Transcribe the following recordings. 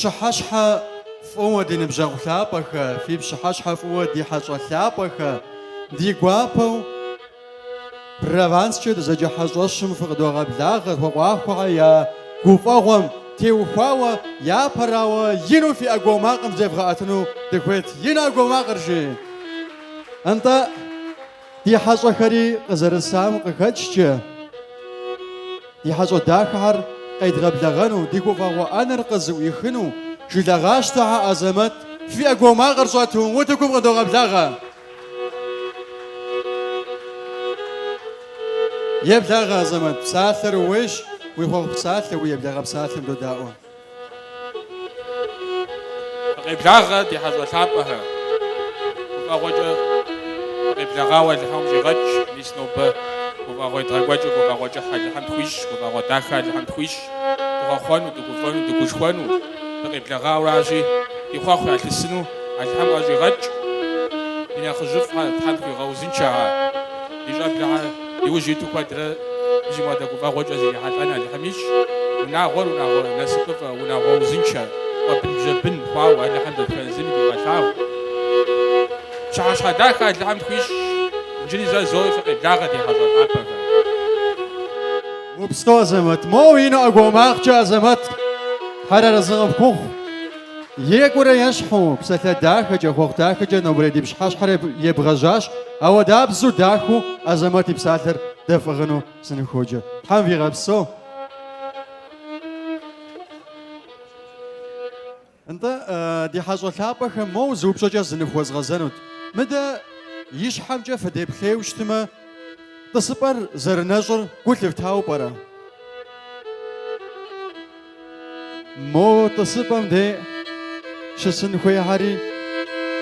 пщыхьэщхьэ фӏыуэ ди ныбжьэгъу лъапӏэхэ, фи пщыхьэщхьэ фӏыуэ ди хьэщӏэ лъапӏэхэ, ди гуапэу Прованскӏэ дызэджэ хьэщӏэщым фыкъыдогъэблагъэ, Тхьэкъуахъуэхэ я гуфӏэгъуэм теухуауэ япэрауэ ину фи ӏэгуауэ макъым зевгъэӏэтыну дыхуейт. Ину ӏэгуауэ макъыр жи! Нтӏэ, ди хьэщӏэхэри къызэрысам къыхэкӏкӏэ, ди хьэщӏэ дахэхэр къедгъэблэгъэну, ди гуфӏэгъуэ ӏэнэр къызыӏуихыну Жылэгъащтэхэ Азэмэт фи ӏэгуауэ макъыр щӏэту утыкум къыдогъэблагъэ. Еблагъэ, Азэмэт, псалъэр ууейщ, уи хъуэхъу псалъэ, уи еблагъэ псалъэм додаӏуэ. Фыкъеблагъэ, ди хьэщӏэ лъапӏэхэ. Гуфӏэгъуэкӏэ фыкъеблэгъауэ Алыхьым къыщӏигъэкӏ. Мис нобэ гуфӏэгъуэ едгъэкӏуэкӏыр гуфӏэгъуэ кӏыхь Алыхьым тхуищӏ, гуфӏэгъуэ дахэ Алыхьым тхуищӏ. Дыхъуэхъуэну, дыгуфӏэну, дыгушхуэну дыкъеблэгъауэращи, ди хъуэхъу ялъысыну Алыхьым къыщӏигъэкӏ. Ди нэхъыжьыфӏхэр Тхьэм тхуигъэузыншэхэ, ди щӏэблэхэр и ужь иту куэдрэ мис мыпхуэдэ гуфӏэгъуэкӏэ зрихьэлӏэн Алыхьым ищӏ. Унагъуэр унагъуэ насыпыфӏэ, унагъуэ узыншэ, къуэбын-бжьэбын хъуауэ Алыхьым дэтхэнэ зыми дигъэлъагъу. Пщыхьэщхьэ дахэ Алыхьым тхуищӏ, иджыри зэ зои фыкъеблагъэ ди хьэщӏэ лъапӏэхэр. Упсэу, Азэмэт. Моуэ ину ӏэгуауэ макъкӏэ, Азэмэт, Тхьэр арэзы къыпхухъу. Екӏурэ ещхьу, псалъэ дахэкӏэ, хъуэхъу дахэкӏэ нобэрей ди пщыхьэщхьэр ебгъэжьащ, ауэдабзэу дахэу Азэмэт и псалъэр дэфӏыгъыну сыныхуоджэ. Тхьэм вигъэпсэу. Нтӏэ, ди хьэщӏэ лъапӏэхэм моуэ зы упщӏэкӏэ зыныфхуэзгъэзэнут. Мыдэ ищхьэмкӏэ фыдеплъейуэ щытмэ, тӏысыпӏэр зэрынэщӏыр гу лъыфтауэ пӏэрэ? Мо тӏысыпӏэм де щысын хуейхэри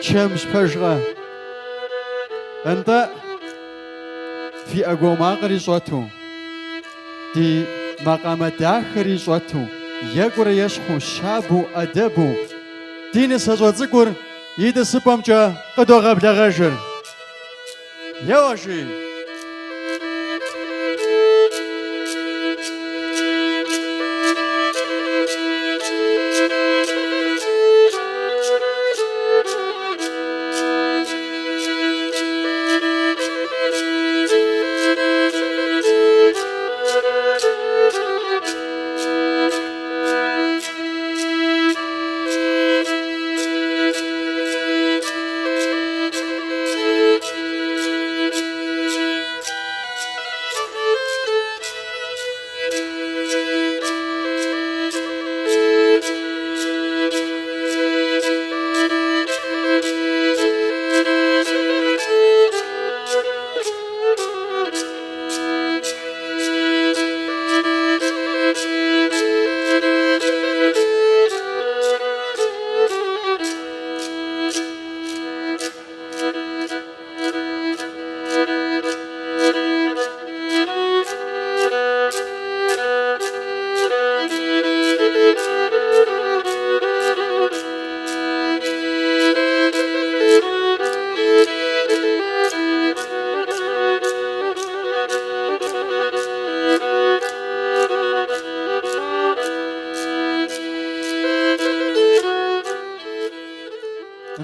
чэмщ, пэжкъэ? Нтӏэ, фи ӏэгуауэ макъри щӏэту, ди макъамэ дахэри щӏэту, екӏурэ ещхьу, щабэу, ӏэдэбу, ди нысащӏэ цӏыкӏур и тӏысыпӏэмкӏэ къыдогъэблэгъэжыр. Еуэ, жи!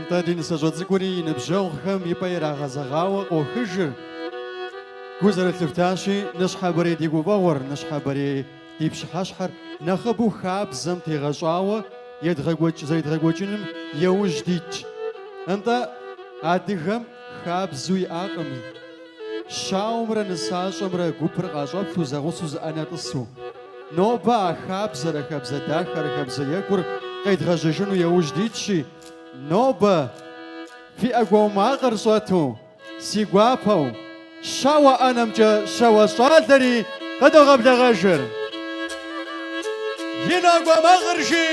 Нтӏэ, ди нысащӏэ цӏыкӏури и ныбжьэгъухэм и пӏэ ирагъэзэгъауэ къохыжыр. Гу зэрылъыфтащи, ныщхьэбэрей ди гуфӏэгъуэр, ныщхьэбэрей ди пщыхьэщхьэр нэхъыбэу хабзэм тегъэщӏауэ едгъэкӏуэкӏ зэредгъэкӏуэкӏыным яужь дитщ. Нтӏэ, адыгэм хабзэу иӏакъым щауэмрэ нысащӏэмрэ гупыр къащӏэплъу зэгъусэу зы ӏэнэ тӏысу. Нобэ а хабзэр, а хабзэ дахэр, а хабзэ екӏур къедгъэжьэжыну яужь дитщи, нобэ фи ӏэгуауэ макъыр щӏэту, си гуапэу, щауэ ӏэнэмкӏэ щауэ щӏалэри къыдогъэблэгъэжыр. Ину ӏэгуауэ макъыр жи!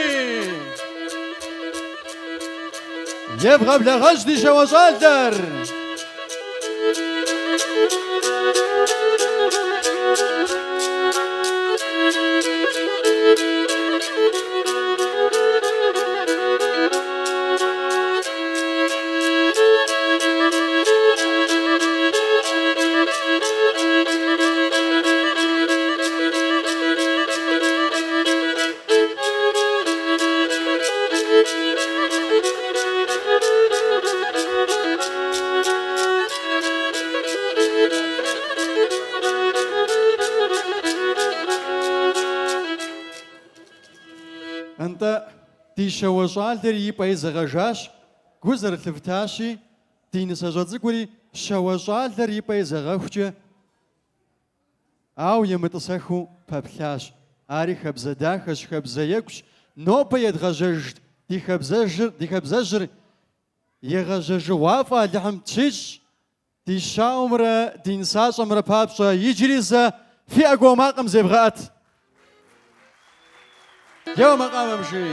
Евгъэблэгъэж ди щауэ щӏалэр! Ди щауэ щӏалэри и пӏэ изэгъэжащ, гу зэрылъыфтащи, ди нысащӏэ цӏыкӏури щауэ щӏалэр и пӏэ изэгъэхукӏэ, ауэ емытӏысэхыу пэплъащ. Ари хабзэ дахэщ, хабзэ екӏущ. Нобэ едгъэжьэж ди хабзэжьыр, ди хабзэжьыр егъэжьэжыгъуафӏэ Алыхьым тщищӏ. Ди щауэмрэ ди нысащӏэмрэ папщӏэ иджыри зэ фи ӏэгуауэ макъым зевгъэӏэт. Еуэ макъамэм жи.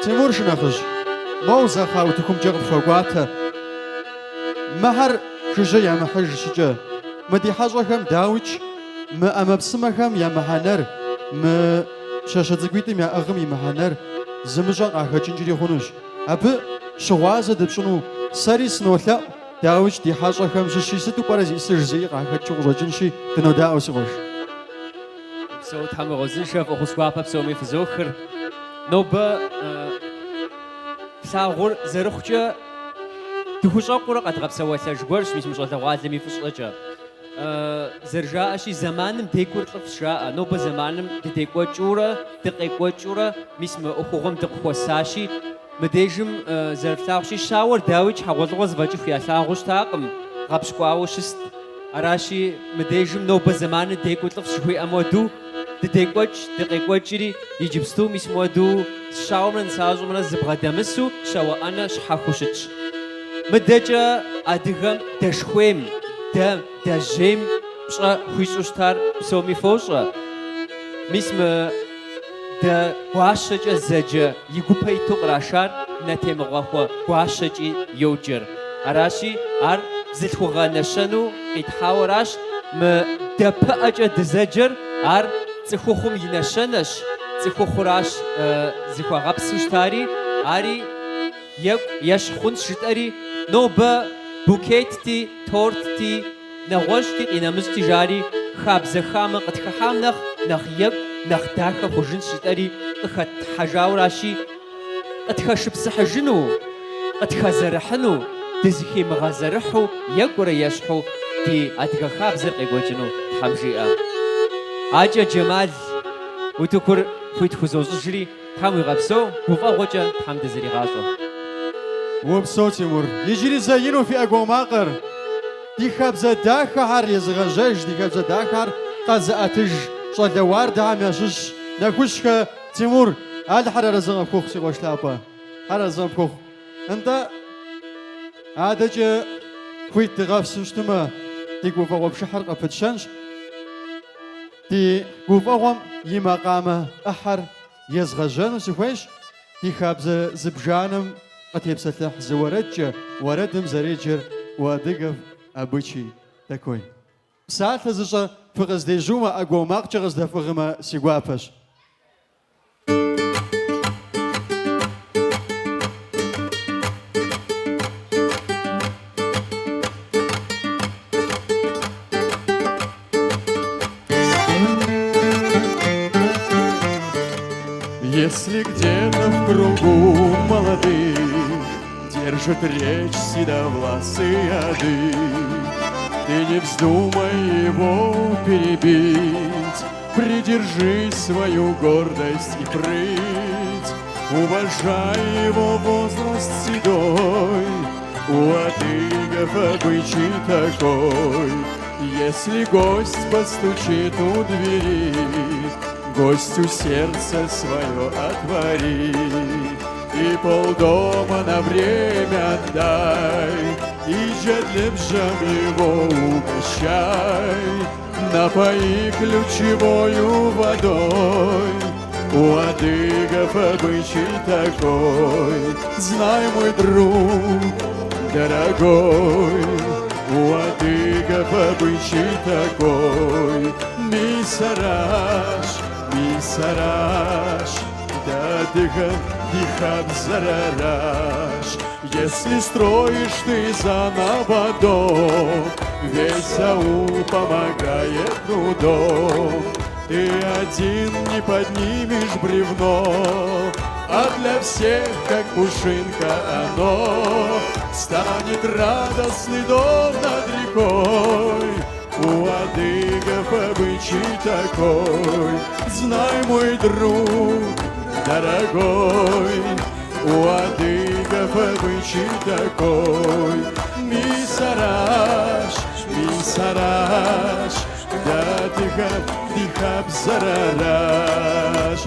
Тимур шынэхъыжь, моуэ зэ кхъыӏэ утыкумкӏэ къытхуэкӏуатэ. Мыхэр жыжьэ ямыхьыж щыкӏэ, мы ди хьэщӏэхэм дауикӏ мы ӏэмэпсымэхэм я мыхьэнэр, мы пщащэ цӏыкӏуитӏым яӏыгъым и мыхьэнэр зымыщӏэ къахэкӏынкӏри хъунущ. Абы щыгъуазэ дыпщӏыну сэри сынолъэӏу, дауикӏ ди хьэщӏэхэм щыщи сыту пӏэрэ зиӏысыр жызыӏи къахэкӏыу къыщӏэкӏынщи, дынодаӏуэ си къуэш. Упсэу, Тхьэм уигъэузыншэ, фӏэхъус гуапэ псоми фызохыр. Нобэ Флъагъур зэрыхъукӏэ дыхущӏэкъуурэ къэдгъэпсэуэлъэж гуэрщ мис мы щӏалэгъуалэм и фӏыщӏэкӏэ. Зэрыжаӏэщи, зэманым декӏур лӏыфӏщ жаӏэ. Нобэ зэманым дыдекӏуэкӏыурэ, дыкъекӏуэкӏыурэ мис мы ӏуэхугъуэм дыкъыхуэсащи, мыдежым зэрыфлъагъущи, щауэр дауикӏ хьэгъуэлӏыгъуэ зэфӏэкӏыху ялъагъуу щытакъым, гъэпщкӏуауэ щыст. Аращи, мыдежым нобэ зэманым декӏур лӏыфӏщ жыхуиӏэм хуэдэу, Дыдекӏуэкӏ, дыкъекӏуэкӏри, иджыпсту мис муэду щауэмрэ нысащӏэмрэ зыбгъэдэмысу щауэ ӏэнэ щхьэхуэу щытщ. Мыдэкӏэ адыгэм дэшхуейм, дэм, дэжьейм пщӏэ хуищӏу щытар псоми фощӏэ. Мис мы дэ гуащэкӏэ зэджэ и гупэ иту кърашар нэтемыгъэхуэ гуащэкӏи йоджэр. Аращи, ар бзылъхугъэ нэщэну къитхьауэ аращ, мы дэ пыӏэкӏэ дызэджэр ар цӏыхухъум и нэщэнэщ, цӏыхухъуращ зыхуагъэпсу щытари, ари екӏу ещхь хъунщ жытӏэри, нобэ букетти, тортти, нэгъуэщӏти, къинэмыщӏти жари, хабзэ хамэ къытхыхьам нэхъ нэхъ екӏу, нэхъ дахэ хъужынщ жытӏэри къыхэтхьэжауэ аращи, къытхэшыпсыхьыжыну, къытхэзэрыхьыну, дызыхимыгъэзэрыхьу екӏурэ ещхьу ди адыгэ хабзэр къекӏуэкӏыну Тхьэм жиӏэ. Акӏэ Джэмал утыкур хуит хузощӏыжри, Тхьэм уигъэпсэу, гуфӏэгъуэкӏэ Тхьэм дызэригъащӏэ. Упсэу, Тимур. Иджыри зэ ину фи ӏэгуауэ макъыр. Ди хабзэ дахэхэр езыгъэжьэж, ди хабзэ дахэхэр къэзыӏэтыж щӏалэ уардэхэм ящыщщ Нэхущхэ Тимур. Алыхьыр арэзы къыпхухъу, си къуэш лъапӏэ. Тхьэр арэзы къыпхухъу. Нтӏэ, адэкӏэ хуит дыкъэфщӏу щытмэ, ди гуфӏэгъуэ пшыхьыр къыпытщэнщ. Ди гуфӏэгъуэм и макъамэ ӏыхьэр езгъэжьэну сыхуейщ ди хабзэ зыбжанэм къытепсэлъыхь зы уэрэдкӏэ, уэрэдым зэреджэр У адыгов обычай такой. Псалъэ зыщӏэ фыкъыздежьумэ, ӏэгуауэ макъкӏэ къыздэфӏыгъымэ си гуапэщ. Если где-то в кругу молодых Держит речь седовласый адыг, Ты не вздумай его перебить, Придержи свою гордость и прыть, Уважай его возраст седой, У адыгов обычай такой. Если гость постучит у двери, Гостю сердце свое отвори И полдома на время отдай, И джэдлыбжьэм его угощай, Напои ключевою водой. У адыгов обычай такой, Знай, мой друг, дорогой, У адыгов обычай такой. Мис аращ, мис аращ, Дэ адыгэм ди хабзэр аращ. Если строишь ты заново дом, Весь аул помогает трудом. Ты один не поднимешь бревно, А для всех, как пушинка оно, Станет радостный дом над рекой. У адыгов обычай такой, Знай, мой друг, дорогой, У адыгов обычай такой. Мис аращ, мис аращ, Дэ ди хабзэр аращ.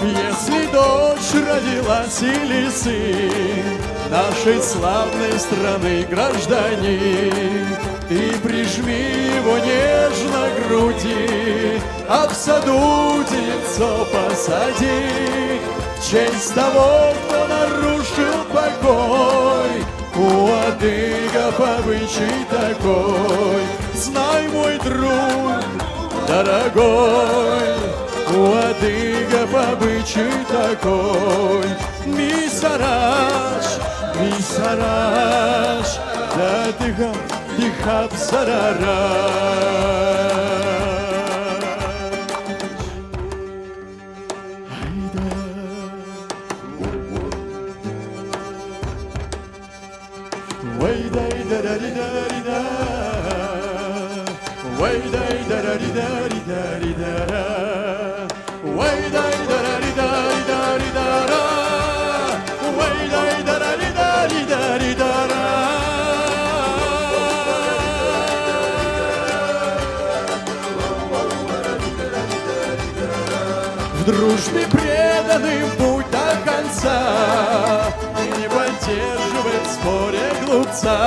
Если дочь родилась или сын нашей славной страны гражданин, ты прижми его нежно к груди, а в саду деревцо посади. В честь того, кто нарушил покой, у адыгов обычай такой. Знай, мой друг, дорогой, у адыгов обычай такой. Мис аращ, мис аращ, дэ ди хабзэр аращ. Айда. Вай дай да да ри да ри да. Вай дай да да ри да ри да ри да ра. Вай дай да да ри да ри да ри да ра. Вай дай да да ри да ри да ри да ра. В дружбе преданным путь до конца, Не поддерживай в споре глупца.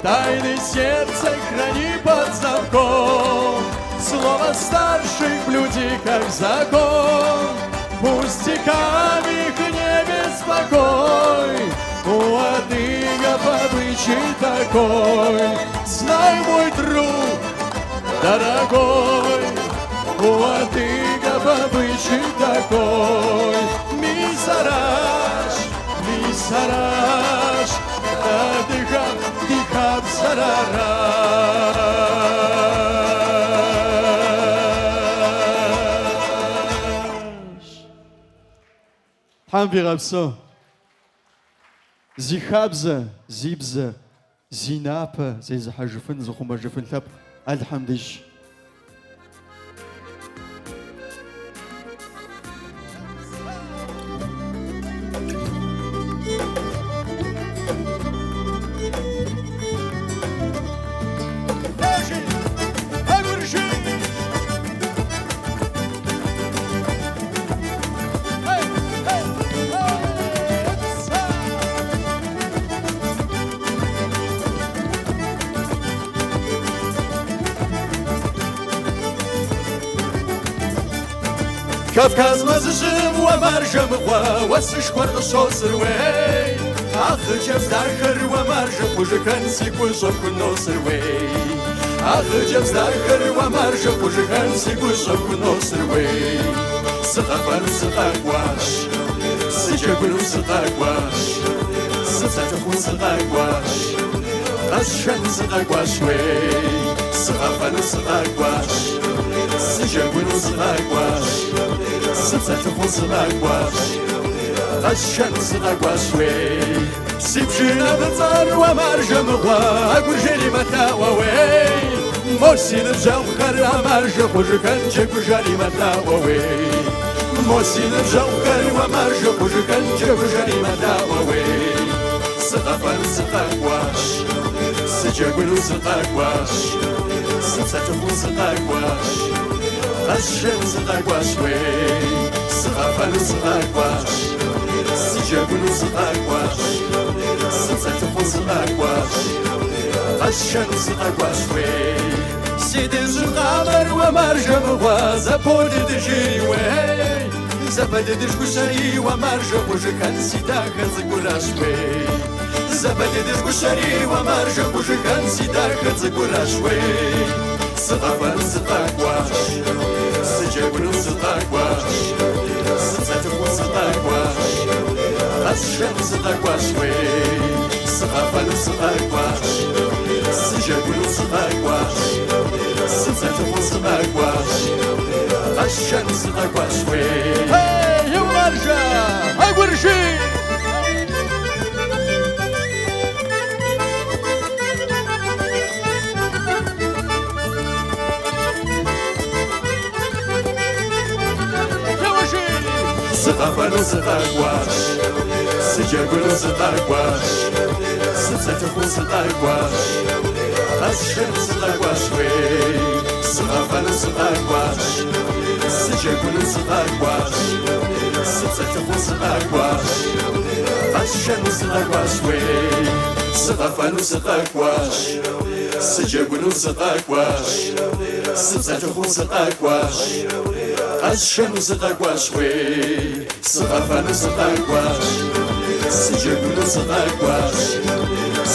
Тайны сердца храни под замком, Слово старших блюди, как закон. Пустяками их не беспокой, У адыгов обычай такой. Знай, мой друг, дорогой, у адыгов обычай такой. Мис аращ, мис аращ, адыгов ди хабзэр аращ. Тхьэм фигъэпсэу. Зи хабзэ, зи бзэ, зи напэ зезыхьэжыфын, зыхъумэжыфын лъэпкъ Алыхьым дищӏ. Кавказ мэзыжьым уэ маржэ мыгъуэ, уэсышхуэр къыщосыр уей. А хъыджэбз дахэр уэ маржэ хъужыхэн си гущӏэм хуносыр уей. А хъыджэбз дахэр уэ маржэ хъужыхэн си гущӏэм хуносыр уей. Сыкъэфэну сыкъэкӏуащ, сыджэгуну сыкъэкӏуащ, сыпсэлъыхъуу сыкъэкӏуащ, къэсшэну сыкъэкӏуащ уей. Сыкъэфэну сыкъэкӏуащ, сыджэгуну сыкъэкӏуащ, сыпсэлъыхъуу сыкъэкӏуащ, къэсшэну сыкъэкӏуащ уей. Си пшынэ фӏыцӏэр уэ маржэ мыгъуэ, агуржери мэлъаӏуэ уей. Мо си ныбжьэгъухэр а маржэ хъужыхэн джэгужари мэлъаӏуэ уей. Мо си ныбжьэгъухэр уэ маржэ хъужыхэн джэгужари мэлъаӏуэ уей. Сыкъэфэну сыкъэкӏуащ, сыджэгуну сыкъэкӏуащ, сыпсэлъыхъуу сыкъэкӏуащ, къэсшэну сыкъэкӏуащ уей. Сыкъэфэну сыкъэкӏуащ, сыджэгуну сыкъэкӏуащ, сыпсэлъыхъуу сыкъэкӏуащ, къэсшэну сыкъэкӏуащ уей. Си дыжьын къамэр уэ маржэ мыгъуэ, зэполыдыжри уей. Зэпэлыдыж гущэри уэ маржэ хъужыхэн си дахэ цӏыкӏуращ уей. Зэпэлыдыж гущэри уэ маржэ хъужыхэн си дахэ цӏыкӏуращ уей. Сыкъэфэну сыкъэкӏуащ, Сыджэгуну сыкъэкӏуащ, сыпсэлъыхъуу сыкъэкӏуащ, Къэсшэну сыкъэкӏуащ, уей. Сыкъэфэну сыкъэкӏуащ, сыджэгуну сыкъэкӏуащ, Сыпсэлъыхъуу сыкъэкӏуащ, къэсшэну сыкъэкӏуащ, уей. Эй, маржэ! Агуржи! Сыкъэфэну сыкъэкӏуащ, сыджэгуну сыкъэкӏуащ, сыпсэлъыхъуу сыкъэкӏуащ, къэсшэну сыкъэкӏуащ, уей. Сыкъэфэну сыкъэкӏуащ, сыджэгуну сыкъэкӏуащ, сыпсэлъыхъуу сыкъэкӏуащ, къэсшэну сыкъэкӏуащ, уей. Сыкъэфэну сыкъэкӏуащ, сыджэгуну сыкъэкӏуащ, сыпсэлъыхъуу сыкъэкӏуащ, къэсшэну сыкъэкӏуащ, уей. Сыкъэфэну сыкъэкӏуащ, сыджэгуну сыкъэкӏуащ,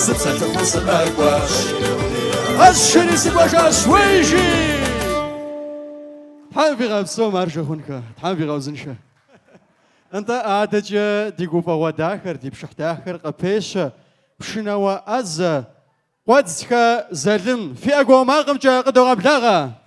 сыпсэлъыхъуу сыкъэкӏуащ, Къэсшэри сыкӏуэжащ, уей, жи! Тхьэм фигъэпсэу, маржэ хъунхэ, Тхьэм фигъэузыншэ. Нтӏэ, адэкӏэ ди гуфӏэгъуэ дахэр, ди пшыхь дахэр къыпещэ пшынауэ ӏэзэ Къуэдзхэ Залым. Фи ӏэгуауэ макъымкӏэ къыдогъэблагъэ!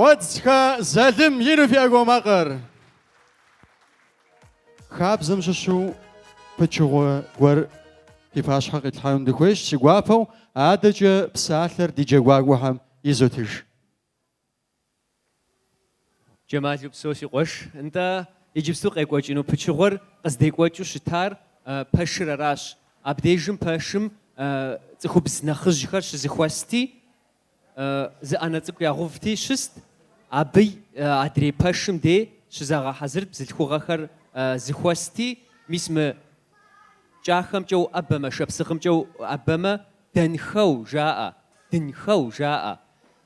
Къуэдзхэ Залым ину фи ӏэгуауэ макъыр. хабзэм щыщу пычыгъуэ гуэр фи пащхьэ къитлъхьэну дыхуейщ. Си гуапэу адэкӏэ псалъэр ди джэгуакӏуэхэм изотыж. Джэмал упсэу, си къуэш. Нтӏэ, иджыпсту къекӏуэкӏыну пычыгъуэр къыздекӏуэкӏыу щытар пэшыр аращ. Абдежым пэшым цӏыхубз нэхъыжьхэр щызэхуэсти, зы ӏэнэ цӏыкӏу ягъэувти щыст. Абы адрей пэшым дей щызагъэхьэзырт бзылъхугъэхэр зэхуэсти, мис мы кӏахэмкӏэ уӏэбэмэ, шапсыгъымкӏэ уӏэбэмэ, дэнхэу жаӏэ, дынхэу жаӏэ.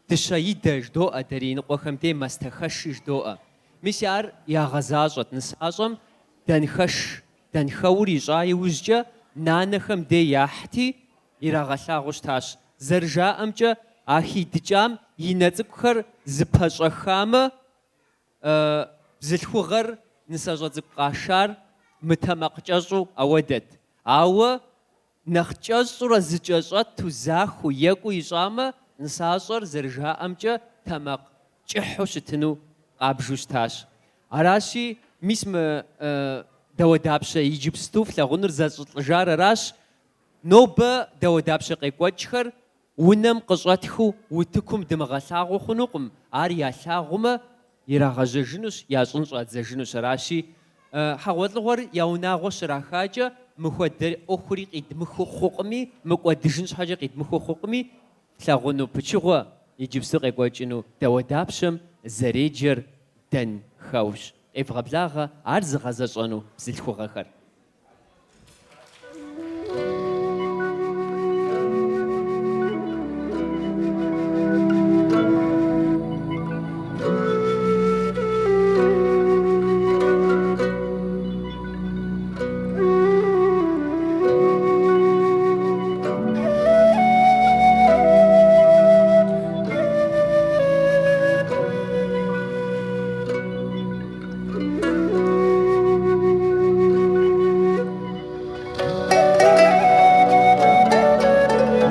Дыщэидэ жыдоӏэ дэри иныкъуэхэм дей мастэхэши жыдоӏэ. Мис ар ягъэзащӏэт нысащӏэм дэнхэш, дэнхэур ищӏа иужькӏэ нанэхэм дей яхьти, ирагъэлъагъуу щытащ. Зэрыжаӏэмкӏэ, а хидыкӏам и нэ цӏыкӏухэр зыпэщӏэхамэ, Бзылъхугъэр нысащӏэ цӏыкӏу къашар мытэмакъкӏэщӏу ауэдэт. Ауэ нэхъ кӏэщӏурэ зыкӏэщӏэту, захуэу, екӏуу ищӏамэ, нысащӏэр зэрыжаӏэмкӏэ тэмакъ кӏыхьу щытыну къабжу щытащ. Аращи, мис мы дауэдапщэ иджыпсту флъагъунур зэщӏылӏыжар аращ. Нобэ дауэдапщэ къекӏуэкӏхэр Унэм къыщӏэтхыу утыкум дымыгъэлъагъуэу хъунукъым, ар ялъагъумэ, ирагъэжьэжынущ, ящӏын щӏадзэжынущ. Аращи, хьэгъуэлӏыгъуэр я унагъуэ щрахакӏэ, мыхуэдэ ӏуэхури къидмыхыу хъукъыми, мыкӏуэдыжын щхьэкӏэ къидмыхыу хъукъыми, флъагъуну пычыгъуэ иджыпсту къекӏуэкӏыну дауэдапщэм зэреджэр дэнхэущ. Къевгъэблагъэ ар зыгъэзэщӏэну бзылъхугъэхэр.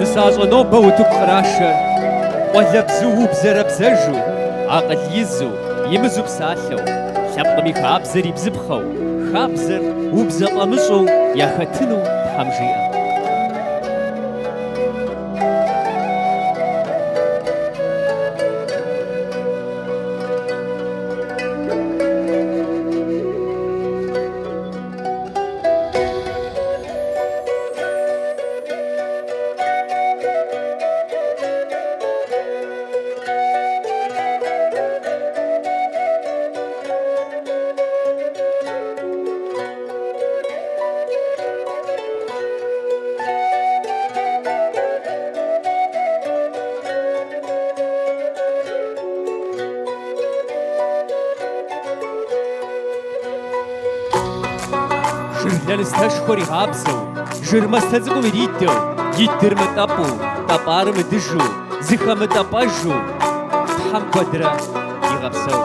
Нысащӏэ нобэ утыку кърашэр къуалэбзу убзэрэбзэжу, акъыл изу, имызу псалъэу, лъэпкъым и хабзэр и бзыпхъэу, хабзэр убзэ фӏэмыщӏу яхэтыну Тхьэм жиӏэ. Жыр лэныстэшхуэр игъабзэу, жыр мастэ цӏыкӏум иридэу, идыр мытӏэпӏу, тӏэпӏар мыдыжу, зыхэмытӏэпӏэжу, Тхьэм куэдрэ игъэпсэу.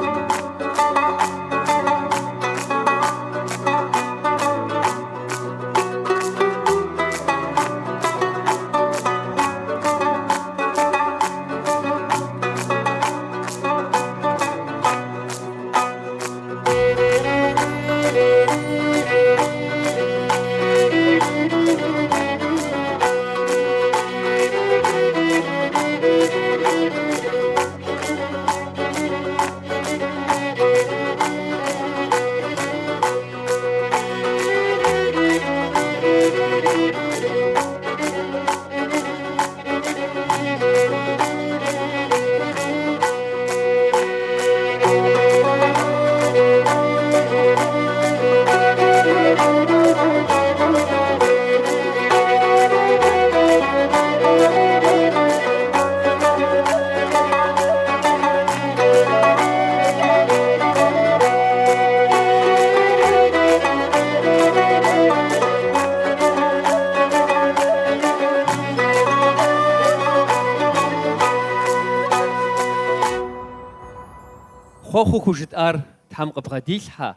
Хъуэхъуу хужытӏар Тхьэм къыбгъэдилъхьэ,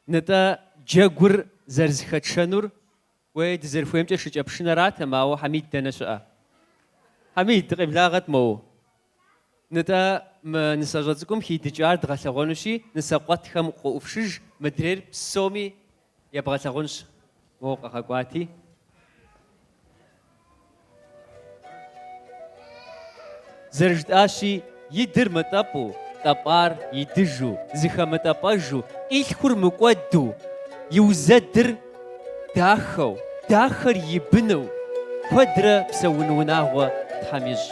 нтӏэ джэгур зэрызэхэтшэнур Уей, дызэрыхуеймкӏэ шыкӏэпшынэратэм, ауэ Хьэмид дэнэ щыӏэ? Хьэмид, дыкъеблагъэт моуэ. Нтӏэ, мы нысащӏэ цӏыкӏум хидыкӏар дгъэлъэгъуэнущи, нысэкъуэтхэм къыӏуфшыж, мыдрейр псоми. ебгъэлъагъунщ, моуэ къэгъэкӏуати. Зэрыжытӏащи, идыр мытӏэпӏу, тӏэпӏар идыжу, зыхэмытӏэпӏэжу, къилъхур мыкӏуэду, иузэдыр дахэу, дахэр и быну, куэдрэ псэун унагъуэ Тхьэм ищӏ.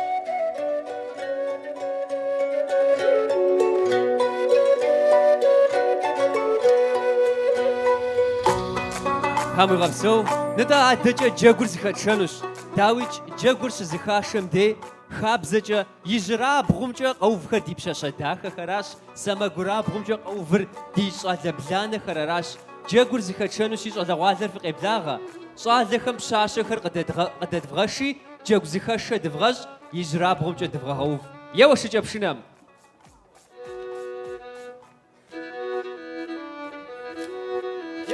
Тхьэм уигъэпсэу. Нтӏэ, адэкӏэ джэгур зыхэтшэнущ. Дауикӏ, джэгур щызыхашэм дей хабзэкӏэ ижьырабгъумкӏэ къэувхэр ди пщащэ дахэхэращ, сэмэгурабгъумкӏэ къэувыр ди щӏалэ бланэхэр аращ. Джэгур зыхэтшэнущи, щӏалэгъуалэр фыкъеблагъэ. Щӏалэхэм пщащэхэр къыдэдвгъэши, джэгу зыхэшэ дывгъэщӏ, ижьырабгъумкӏэ дывгъэгъэув. Еуэ шыкӏэпшынэм!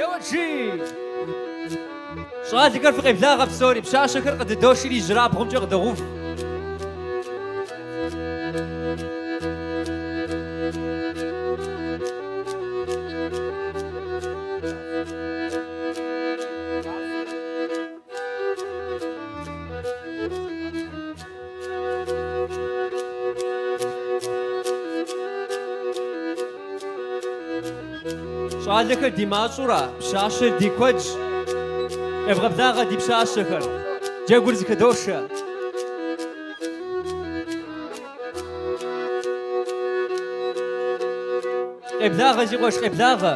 Еуэт жи! Щӏалэхэр фыкъеблагъэ псори, пщащэхэр къыдыдошри ижьырабгъумкӏэ къыдогъэув. Щӏалэхэр ди мащӏэурэ, пщащэр ди куэдщ. Къевгъэблагъэ ди пщащэхэр. Джэгур зыхыдошэ. Къеблагъэ, си къуэш, къеблагъэ.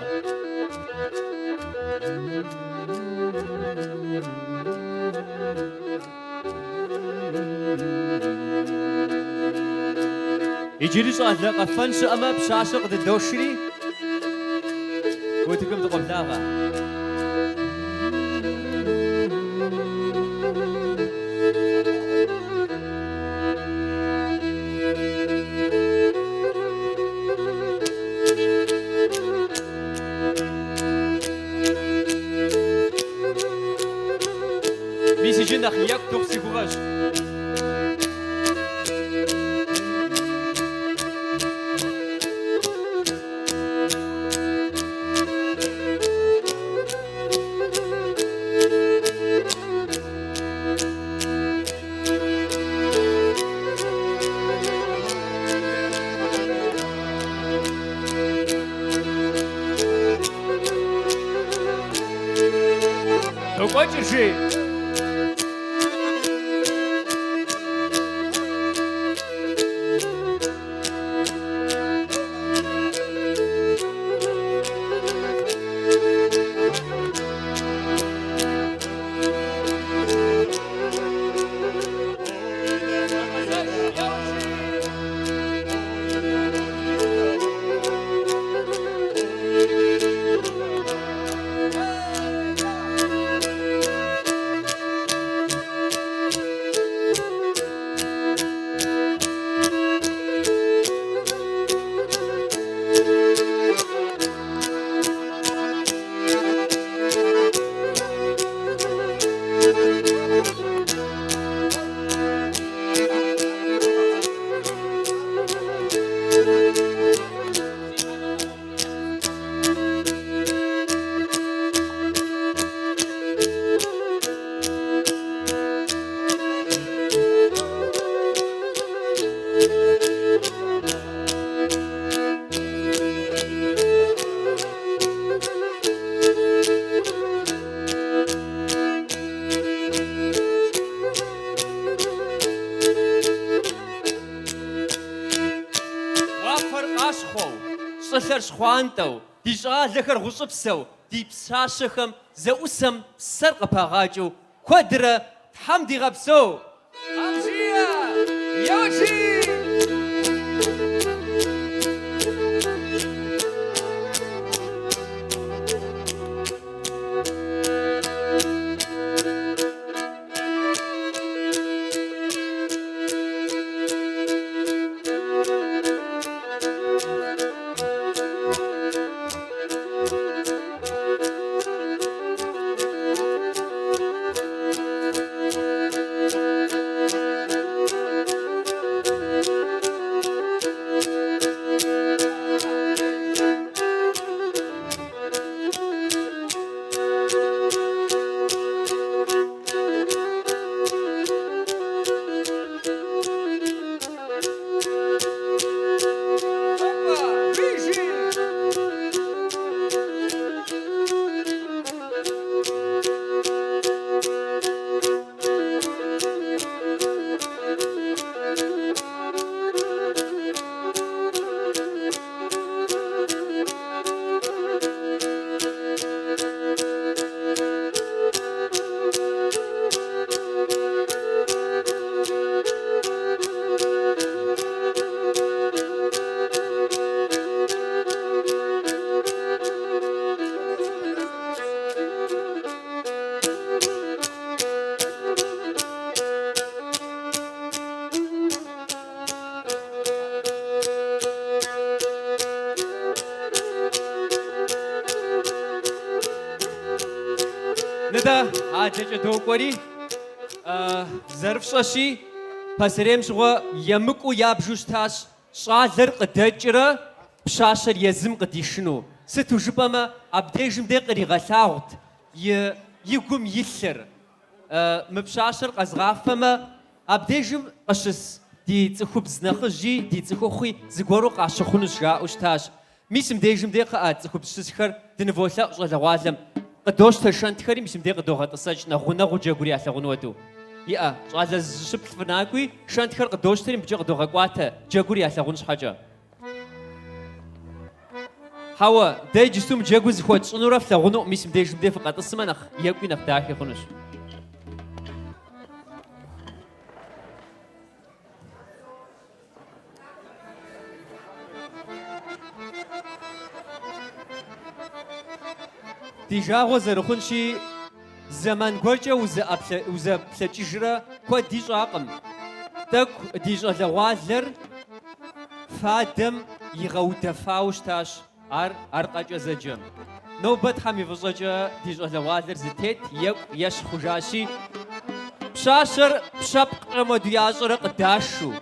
Иджыри щӏалэ къэфэн щыӏэмэ, пщащэ къыдыдошри, утыкум дыкъоблагъэ. Мис иджы нэхъ екӏу дыхъу си гугъэщ. Докӏуэкӏыр жи. Уафэр къащхъуэу, щӏылъэр щхъуантӏэу, ди щӏалэхэр гъущӏыпсэу, ди пщащэхэм зэӏусэм псэр къыпагъакӏэу куэдрэ Тхьэм дигъэпсэу! Абжия! Йоджи! Адэкӏэ докӏуэри, зэрыфщӏэщи, пасэрейм щыгъуэ емыкӏуу ябжу щытащ щӏалэр къыдэкӏрэ пщащэр езым къыдишыну. Сыту жыпӏэмэ, абдежым де къригъэлъагъут и и гум илъыр. Мы пщащэр къэзгъафэмэ, абдежым къыщыс ди цӏыхубз нэхъыжьи, ди цӏыхухъуи зыгуэру къащыхъунущ, жаӏэу щытащ. Мис мыбдежым де кхъыӏэ, цӏыхубз щысхэр дыныволъэӏу щӏалэгъуалэм. Къыдощтэ шэнтхэри, мис мыбдей къыдогъэтӏысэкӏ, нэхъ гъунэгъуу джэгур ялъагъун хуэдэу. Иӏэ, щӏалэ зыщыплӏ фынакӏуи, шэнтхэр къыдощтэри мыбыкӏэ къыдогъэкӏуатэ, джэгур ялъагъун щхьэкӏэ. Хьэуэ, дэ иджысту мы джэгур зыхуэтщӏынурэ флъагъунукъым, мис мыбдежым де фыкъэтӏысмэ, нэхъ екӏуи нэхъ дахи хъунущ. Ди жагъуэ зэрыхъунщи, зэман гуэркӏэ узэплъэкӏыжрэ куэд ищӏакъым. Тӏэкӏу ди щӏалэгъуалэр фадэм игъэудэфауэ щытащ. Ар аркъэкӏэ зэджэм. Нобэ Тхьэм и фӏыщӏэкӏэ ди щӏалэгъуалэр зытет, екӏу, ещхь хъужащи, пщащэр пщэпкъкӏэ моду ящӏэрэ къыдашу,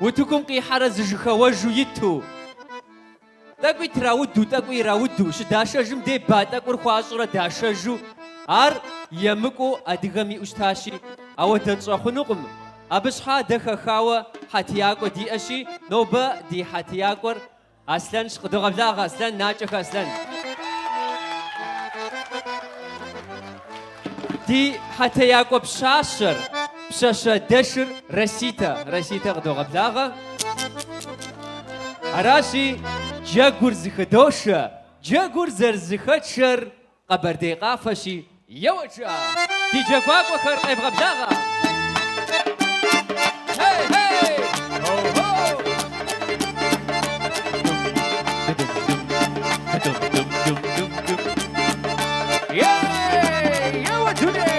утыкум къихьэрэ зыжыхэуэжу иту, тӏэкӏуи трауду, тӏэкӏуи ирауду, щыдашэжым дей ба тӏэкӏур хуащӏурэ дашэжу, ар емыкӏуу адыгэм иӏэу щытащи, ауэ дэ тщӏэ хъунукъым. Абы щхьа дэ хэхауэ хьэтиякӏуэ диӏэщи, нобэ ди хьэтиякӏуэр Аслъэнщ, къыдогъэблагъэ Аслъэн, накӏэхэ Аслъэн. Ди хьэтиякӏуэ пщащэр, пщащэ дэшыр Раситэ, Раситэ къыдогъэблагъэ. Аращи, джэгур зыхыдошэ, джэгур зэрызыхэтшэр Къэбэрдей къафэщи, еуэт жыӏэ! Ди джэгуакӏуэхэр къевгъэблагъэ! Хей, хей! Хо-хо! Ей! Еуэ, дуней!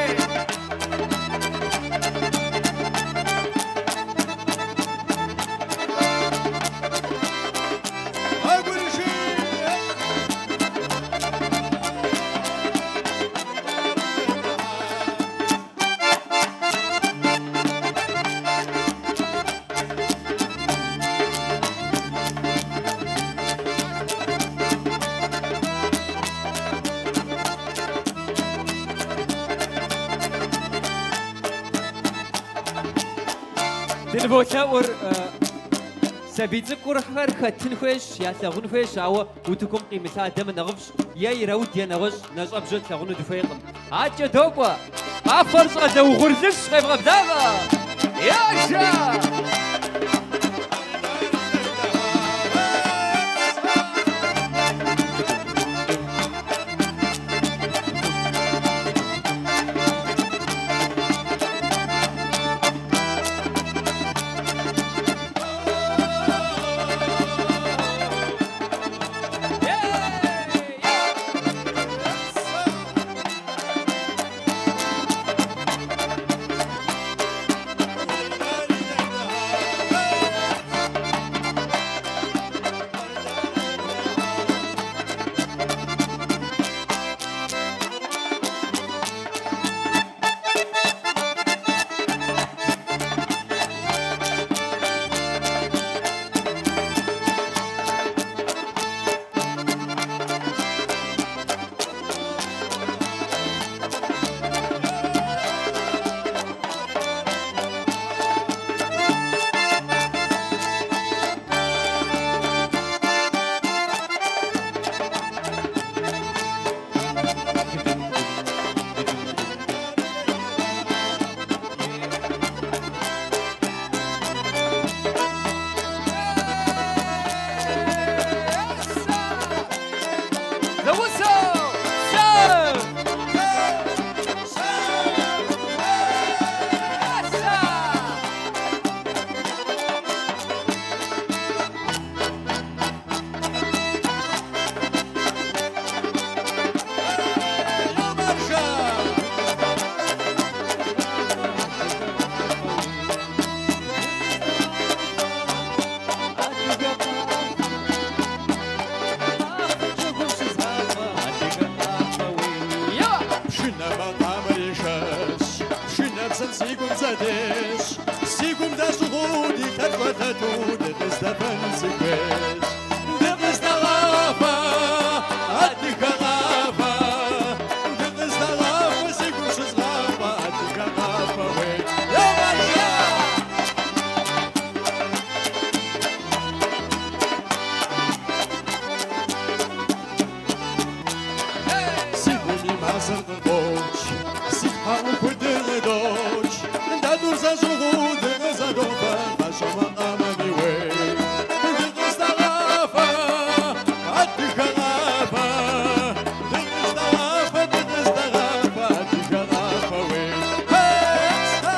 Дыныволъэӏур Сабий цӏыкӏухэр хэтын хуейщ, ялъагъун хуейщ, ауэ утыкум къимылъадэмэ нэхъыфӏщ, е ирауд, е нэгъуэщӏ нэщӏэбжьэ тлъагъуну дыхуейкъым. Адэкӏэ докӏуэ! Къафэр щӏалэ угъурлыщ, къевгъэблагъэ! Ежэ! зэщӏыгъуу ди лъэр щӏэлъэту дыкъыздэфэну сыхуейщ. Дыкъыздэгъафэ, адыгэ къафэ, дыкъыздэгъафэ, си гум щызгъафӏэ, адыгэ къафэ, уей. Еуэ-жа! Си гум и мазэр къыкъуокӏ, си тхьэӏухудыр къыдокӏ, дэ тӏур зэщӏыгъуу дыкъызэдофэ, гъащӏэ макъамэми уей. Дыкъыздэгъафэ, адыгэ къафэ, дыкъыздэгъафэ, дыкъыздэгъафэ, адыгэ къафэ, уей. Хей-ца!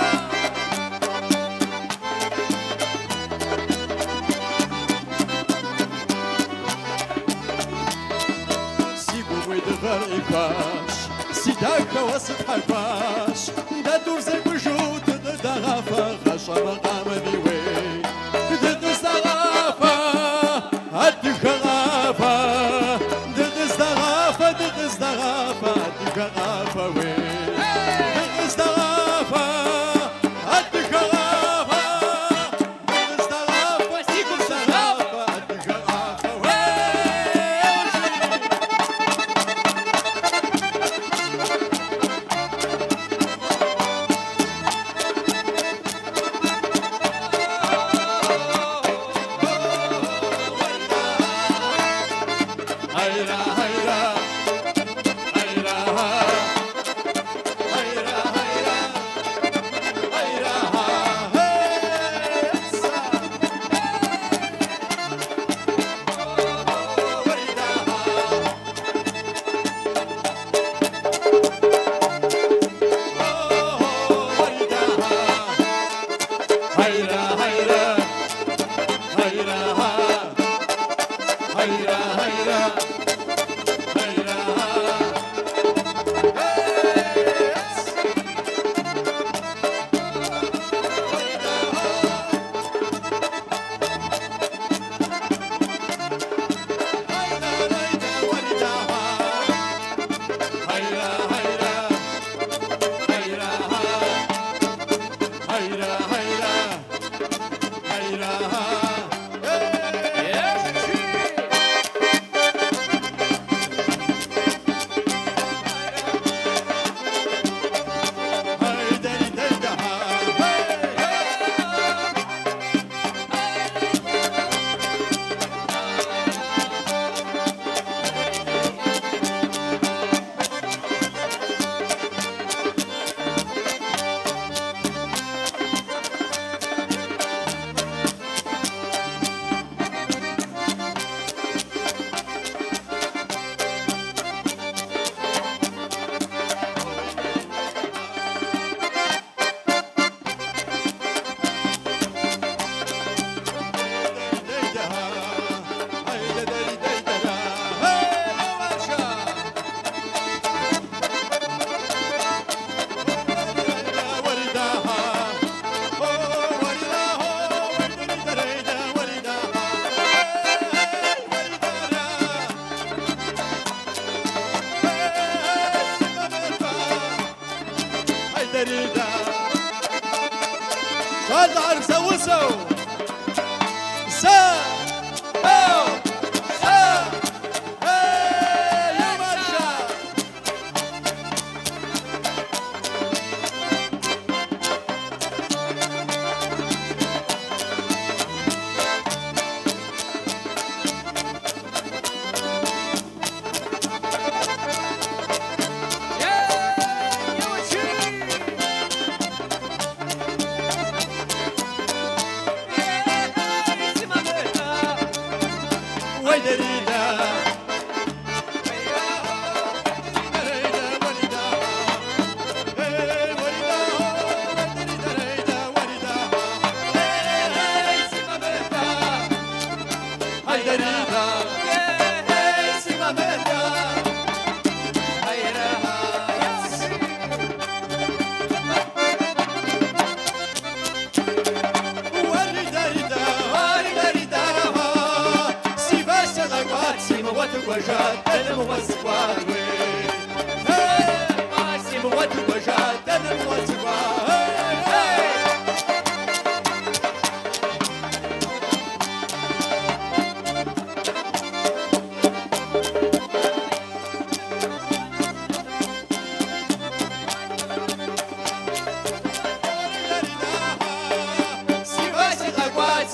Си гум уи дыгъэр къихуащ, си дахэ уэ сыпхьэхуащ, дэ тӏур зэкӏужу дыкъыдэгъафэ, гъащӏэ макъамэми уей. Дыкъыздэгъафэ, адыгэ къафэ, дыкъыздэгъафэ, дыкъыздэгъафэ, адыгэ къафэ, уей. Дыкъыздэгъафэ, адыгэ къафэ, дыкъыздэгъафэ, си гум щызгъафӏэ, адыгэ къафэ, уей. Hayra hayra hayra hayra hayra hayra hey sa Hayra hayra hayra hayra hayra hayra Hayra hayra hayra hayra hayra hayra hey!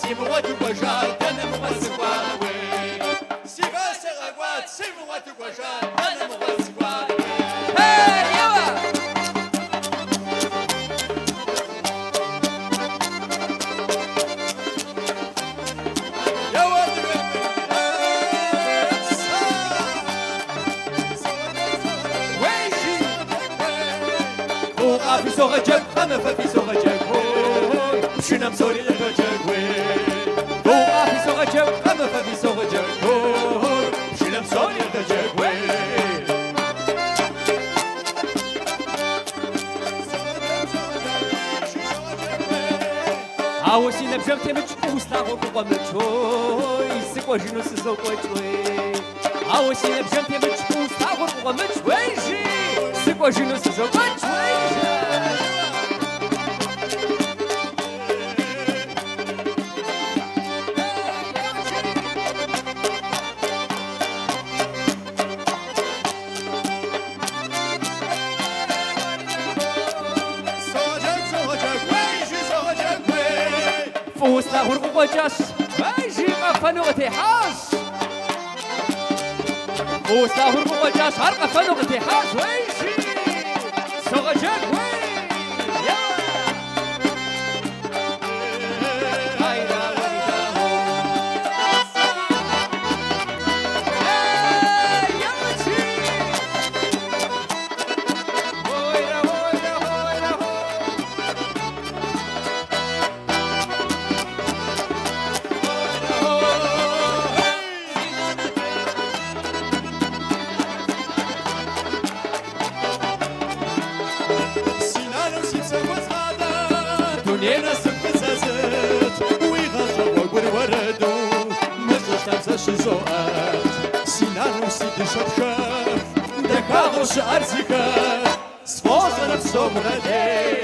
Симыгъуэту кӏуэжат, дэнэ мыгъуэ сыкӏуа, уей. Си Вася къэкӏуат, симыгъуэту кӏуэжат, дэнэ мыгъуэ сыкӏуа, уей. Эй, еуэ! Еуэ, адыгэ! Уей, жи! Фӏыуэ къафи согъэджэгу, къэмыфэфи согъэджэгу, ой, пшынэм псори къегъэджэгу, уей. Фӏыуэ къафи согъэджэгу, Къэмыфэфи согъэджэгу, ой, пшынэм псори къегъэджэгу, уей. Ауэ си набжэм темыкӏ, фӏыуэ слъагъур къыкъуэмыкӏ, ой, сыкӏуэжыну сызокӏуэкӏ, уей. Ауэ си набжэм темыкӏ, фӏыуэ слъагъур къыкъуэмыкӏ, уей, жи, сыкӏуэжыну сызокӏуэкӏ, уей, жи. Согъэджэгу, согъэджэгу, уей, жи, согъэджэгу, уей. Фӏыуэ слъагъур къыкъуэкӏащ, уей, жи, къэфэну къытехьащ. Фӏыуэ слъагъур къыкъуэкӏащ, ар къэфэну къытехьащ, уей, жи, согъэджэгу, уей. Еуэ! Хайра, уайра, хо. Ей, еуэ, жи! Хойра, хойра, хойра, хо. Си нанэу си псэр хуэзгъадэ, дуней насып къызэзыт, уи гъащӏэ гъуэгур уэрэду, мы щӏылъэм сэ щызоӏэт. Си нанэу си дыщэ пшэр, дахагъэу щыӏэр зыхэт, сфӏощӏ анэ псом уралей,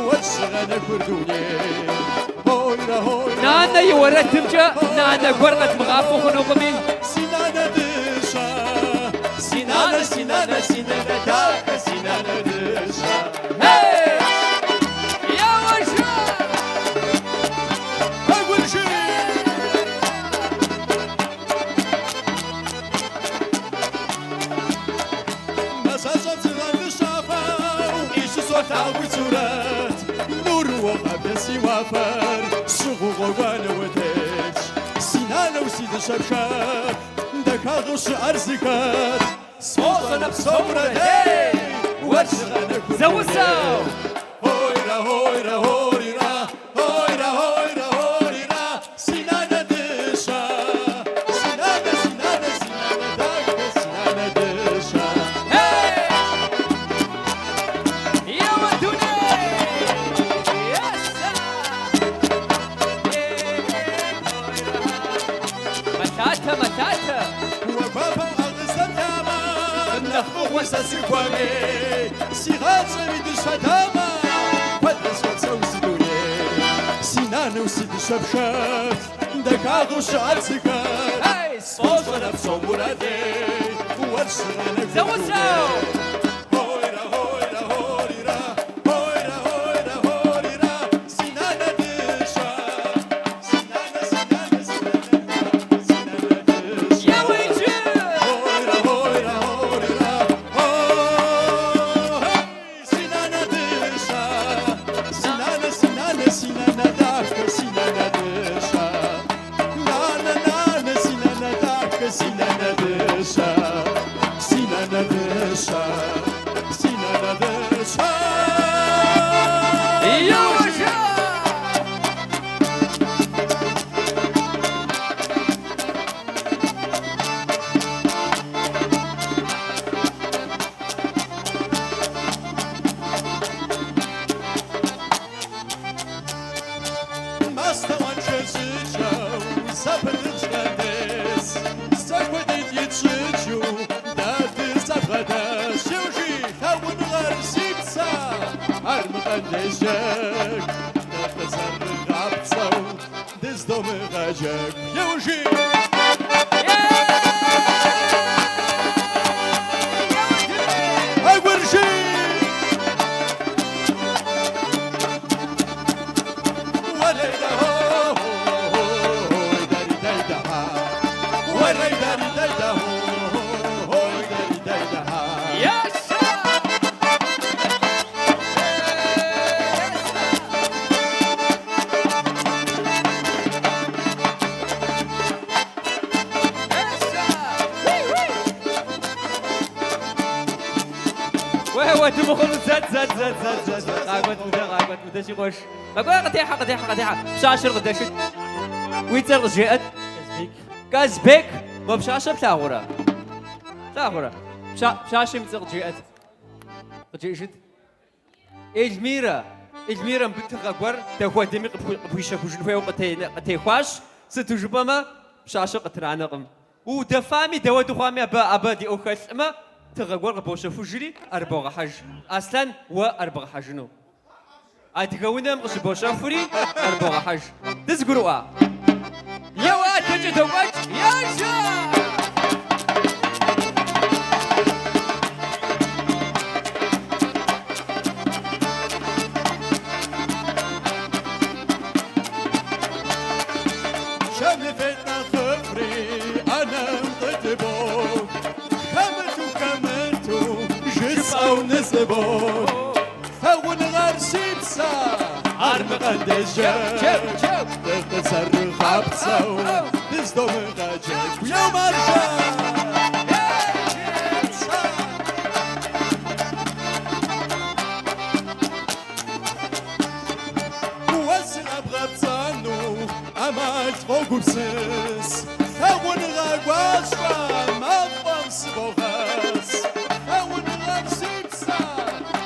уэрщ зыгъэнэхур дуней. Хойрэ, хойрэ, Нанэ и уэрэдымкӏэ нанэ гуэр къэдмыгъафэу хъунукъыми. Си нанэ дыщэ, си нанэ, си нанэ, си нанэ дахэ, си нанэ дыщэ. Эй! Еуэ, жи! Ӏэгур-жи! Мазэщӏэм зигъэдыщафэу, къищысолъагъу уи сурэт. Нуру уогъаблэ си уафэр, щӏыгъуу гъуэгуанэ утетщ. Си нанэу си дыщэ пшэр, дахагъэу щыӏэр зыхэт. Сфӏощӏ анэ псом уралей, уэрщ зыгъэнэхур Зэгъусэу! Хойрэ, хойрэ, хорира, хойрэ, хойрэ, хорира, си нанэ дыщэ. Си нанэ, си нанэ, си нанэ дахэ, си нанэ дыщэ. Эй! Еуэ, дуней! Есэ! Мэлъатэ, мэлъатэ! Уэ гуапэу ӏэ къызэптамэ, нэхъ фӏыгъуэ сэ сыхуэмей. Си гъащӏэм и дыщэ дамэ, куэдрэ схуэпсэу си дуней. Си нанэу си дыщэ пшэр, дахагъэу щыӏэр зыхэт. Эй! Сфӏощӏ анэ псом уралей, уэрщ зыгъэнэхур Зэгъусэу! Хойрэ, хойрэ, хорира, хойрэ, хойрэ, хорира, си нанэ дыщэ. Си нанэ, си нанэ, си нанэ дахэ, си нанэ дыщэ. Еуэ иджы! Хойрэ, хойрэ, хорира, хой, си нанэ дыщэ. Си нанэ, си нанэ, си нанэ дахэ, си нанэ дыщэ. Нанэ, нанэ, си нанэ дахэ, си нанэ дыщэ. Си нанэ дыщэ, си нанэ дыщэ. Еуэ, жи! Мастэ уаншэ щӏыкӏэу зэпытыгъщ къандез. Зэхуэдитӏ итщӏыкӏыу дэ дызэбгъэдэс. Еужи, лъагъуныгъэр си псэ, ар мы къандезджэгу. Дэ къызэрыгъапцӏэу дыздомыгъэджэгу. Еужи! Ӏэгур-жи! Уэлейдэ хо-хо-хо. Дауэду мыхъуну, зэт, зэт, зэт, зэт, зэт, зэт. Къакӏуэт мыдэ, къакӏуэт мыдэ, си къуэш. Къакӏуэ, къытехьэ, къытехьэ, къытехьэ. Пщащэр къыдэшыт. Уи цӏэр къызжеӏэт. Казбек. Казбек! Мо пщащэр плъагъурэ? Плъагъурэ? Пщащэм и цӏэр къыджеӏэт. Къыджеӏэжыт. Эльмирэ. Эльмирэ мыбы тыгъэ гуэр дапхуэдэми къыпхуищэхужын хуейуэ къытехуащ. Сыту жыпӏэмэ, пщащэр къытранэкъым. Удэфами, дауэду хъуами, абы абы ди ӏуэху хэлъӏымэ, тыгъэ гуэр къыбощэхужри, ӏэрыбогъэхьэж. Аслъэн, уэ ӏэрыбгъэхьэжыну. Адыгэ унэм къыщыбощэхури, ӏэрыбогъэхьэж. Дызэгурыӏуа? Еуэ, адэкӏэ докӏуэкӏ! Ежьэ! Щэныфӏей нэхъыфӏри ӏэнэм къытыбох, хэмыту хэмыту жысӏэу нысӏыбох. Лъагъуныгъэр си псэ, армыхъан дежьэгу, дыкъызэрыгъапцӏэу дыздомыгъэджэгу. Еу маржэ! Уэ сыкъэбгъэпцӏэну ӏэмал къогупсыс, лъагъуныгъэ гуащӏэ мафӏэм сыбогъэс. Лъагъуныгъэр си псэ,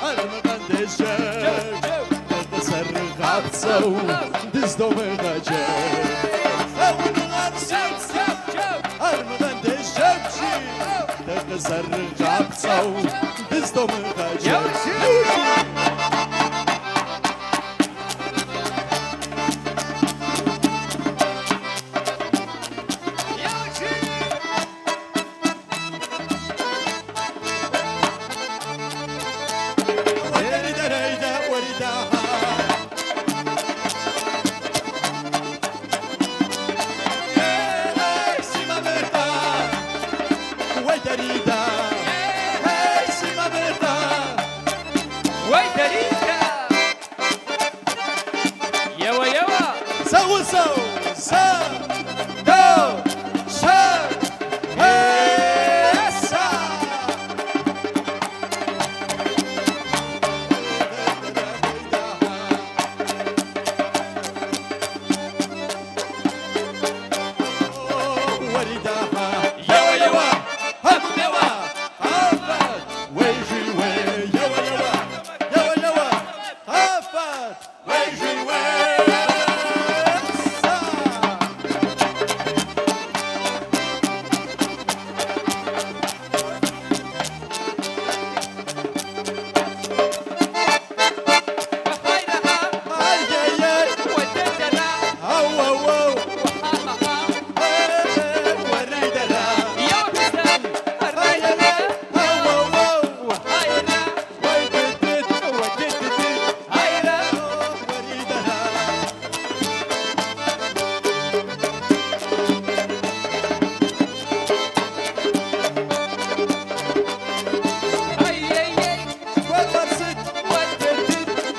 армыхъан дежьэгу, дыкъызэрыгъапцӏэу дыздомыгъэджэгу. Лъагъуныгъэр си псэ, армыхъан дежьэгу, жи, дыкъызэрыгъапцӏэу дыздомыгъэджэгу. Уэй, Даринкэ! Еуэ, еуэ! Зэгъусэу, зэ, тӏэу, щэ, эса! Еуэ, еуэ, хьэкум еуэ, къафэт, уей жи уей, еуэ, еуэ, еуэ, еуэ, къафэт, уей жи уей, са! Ай-яй-яй, ау, ау, ау, эй, уэридара, ай-яй-яй, ау, ау, ау, уей, дыд-дыд, уэридара. Жыхуэпӏэр сыт?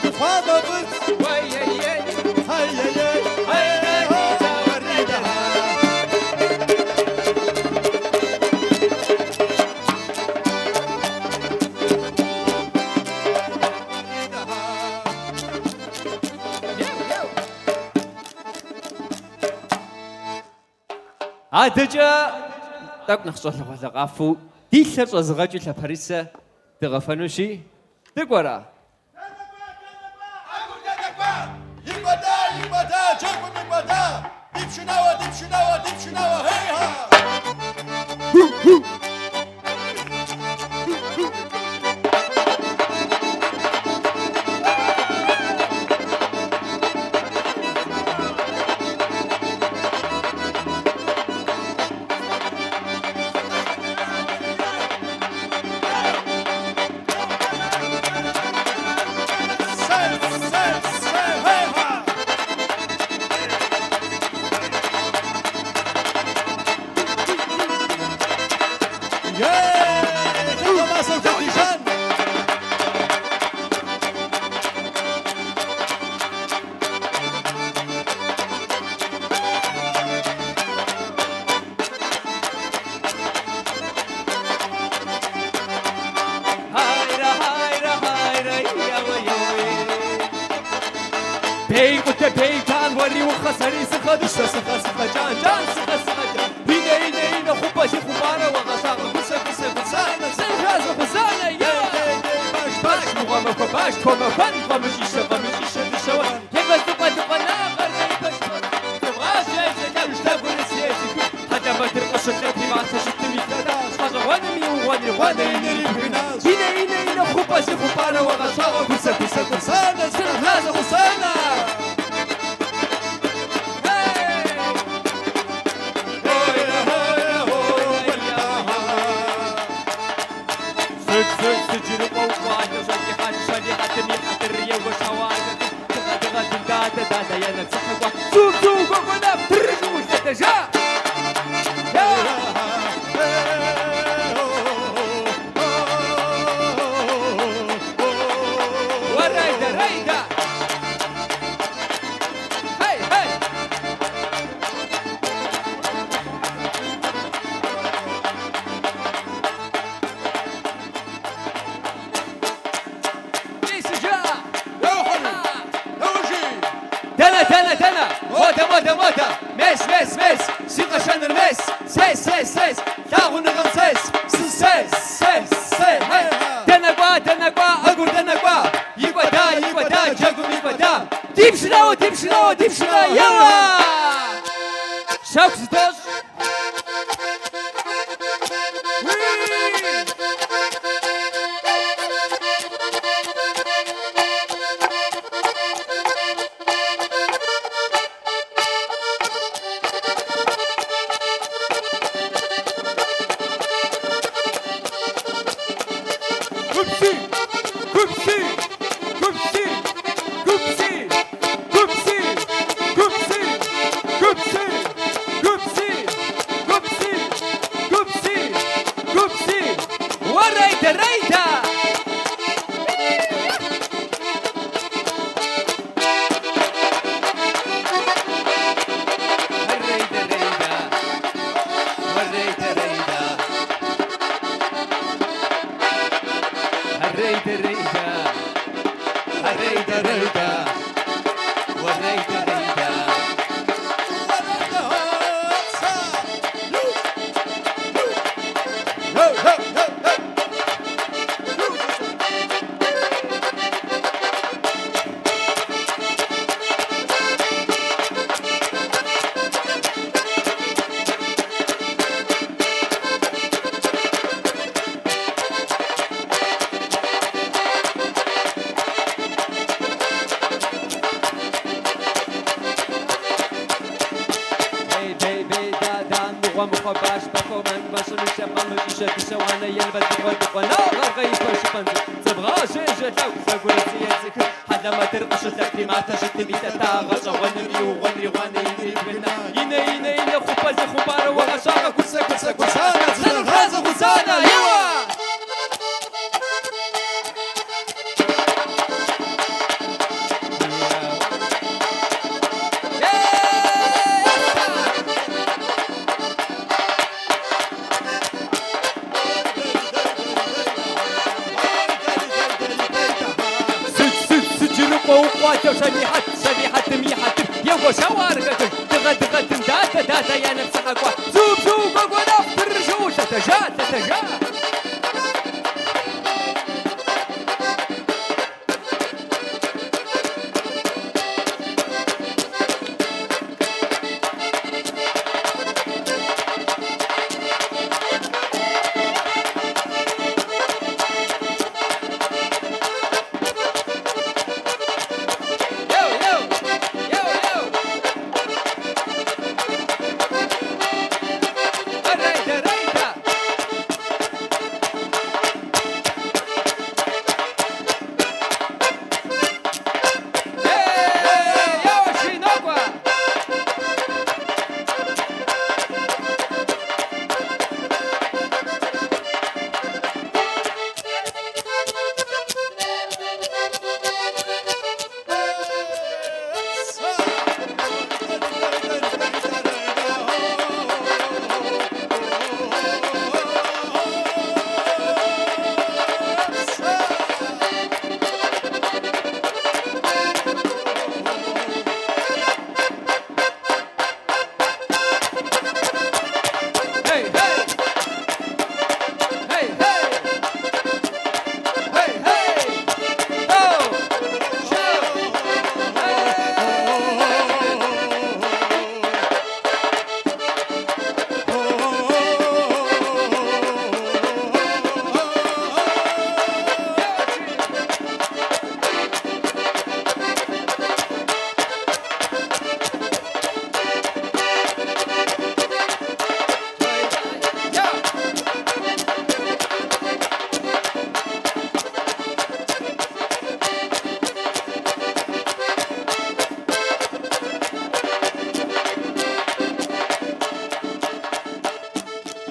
Дыхъуамэ фӏыт? Ай-яй-яй, уэридара. Адэкӏэ тӏэкӏу нэхъ щӏалэгъуалэ къафэу ди лъэр щӏэзыгъэкӏыу лъапэрысэ дыгъэфэнущи, дыкӏуэрэ? Икӏуэда, икӏуэда, джэгум икӏуэда, ди пшынауэ, ди пшынауэ, ди пшынауэ, хей-ха! Бей кан уэри ухъэ сэри сыхъэ дыщэ сыхъэ сыхъэ кӏан кӏан сыхъэ сыхъэ кӏан Инэ инэ инэ хъупӏэ зи хъупӏарэ уэгъэщагъэ гусэ гусэ гусанэ зыгъазэ гъусанэ я Баш Баш мыгъуэмахуэ баш тхуэмахуэн фӏэмыщӏищэ фӏэмыщӏищэ дыщэуэн Елбэздыкъуэ дыкъуэ нагъэр къейпэш Зывгъажьэ зэлъэӏущ лъэгурыс езыхы Хьэлэмэтыр къыщылъэти матэ щытым илъэтащ Гъэщӏэгъуэным и угъуэнри гъуанэ иныр ибгынащ Инэ инэ инэ хъупӏэ зи хъупӏарэ уэгъэщагъэ гусэ гусэ гусанэ зыгъазэ гъусанэ Hey! Сыт сыт сыджырыкъуэу къуалэу щӏалихьэт щалихьэтым и хьэтыр еуэ щауаргэтым дыгъэ дыгъэ дын дадэ дадэ я нэпсыхьэ кӏуа Зу зу гуэгуэнэф тыржу лъэтэжа! Я! Уэрэйдэ рэйдэ! Хей хей! Мис иджы! Дэнэ, дэнэ, дэнэ! Модэ, модэ, модэ! Мес, мес, мес! Си къэшэныр мес! Сес, сес, сес! Лъагъуныгъэм сес! Сысес, сес, сес! Хей! Дэнэ кӏуа, дэнэ кӏуа, ӏэгур дэнэ кӏуа? Икӏуэда, икӏуэда, джэгум икӏуэда! Ди пшынауэ, ди пшынауэ, ди пшына, еуэ! Щэху зыдощӏ! Уи! Гупси! Гупси! Гупси! Гупси! Гупси! Гупси! Гупси! Гупси! Гупси! Гупси! Гупси! Уэрэйдэ, рэйдэ! Уэрэйдэ, рэйдэ! Уэрэйдэ, рэйдэ! Уэрэйдэ, рэйдэ! Уэрэйдэ, рэйдэ! Уэрэйдэ, рэйдэ! Бей, бей, бей, да, да, мыгъуэ, мыхъуэ, баш, бахуэ, мэн, мэщӏымыщэ, фӏэмыщӏищэ, дыщэ, уанэ, елбэздыкъуэ, дыкъуэ, нагъэр, къеипэ, шыпэн, зыбгъажьэ, жэлъэу, лъэгурыс, езыхы, хьэлэмэтыр къыщылъэтри, матэ щытым илъэта, гъэщӏэгъуэным и угъуэнри, гъуанэ иныр ибгына, инэ, инэ, инэ, хъупӏэ зи хъупӏарэ уэгъэщагъэ, гусэ, гусэ, гусанэ, зыгъазэ, гъусанэ, еуэ! Сыт, сыт, сыджырыкъуэу къуалэу щалихьэт, щалихьэтым и хьэтыр, еуэ щауаргэтыж, дыгъэ, дыгъэ, дын, дадэ, дадэ, я нэпсыхьэ кӏуа, зу, зу, гуэгуэнэф, тыржу, лъэтэжа, лъэтэжа! Еу, еу, еу, еу! Уэрэйдэ, рэйдэ!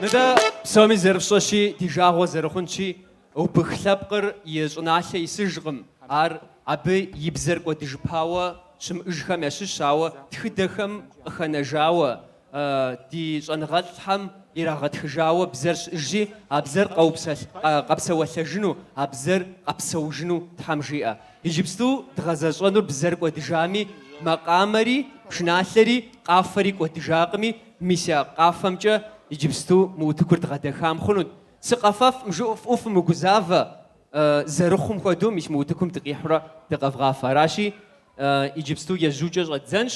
Нтӏэ, псоми зэрыфщӏэщи, ди жагъуэ зэрыхъунщи, убых лъэпкъыр и щӏыналъэ исыжкъым. Ар абы и бзэр кӏуэдыжыпауэ щымыӏэжхэм ящыщщ, ауэ тхыдэхэм къыхэнэжауэ, ди щӏэныгъэлӏхэм ирагъэтхыжауэ бзэр щыӏэжщи, а бзэр къэпсэуэлъэжыну, а бзэр къэпсэужыну Тхьэм жиӏэ. Иджыпсту дгъэзэщӏэнур бзэр кӏуэдыжами, макъамэри, пшыналъэри, къафэри кӏуэдыжакъыми, мис а къафэмкӏэ иджыпсту мы утыкур дгъэдэхам хъунут. Сыкъэфэфӏым жыфӏэу фымыгузавэ, зэрыхъум хуэдэу мис мы утыкум дыкъихьурэ дыкъэвгъафэ. Аращи, иджыпсту ежьукӏэ щӏэддзэнщ.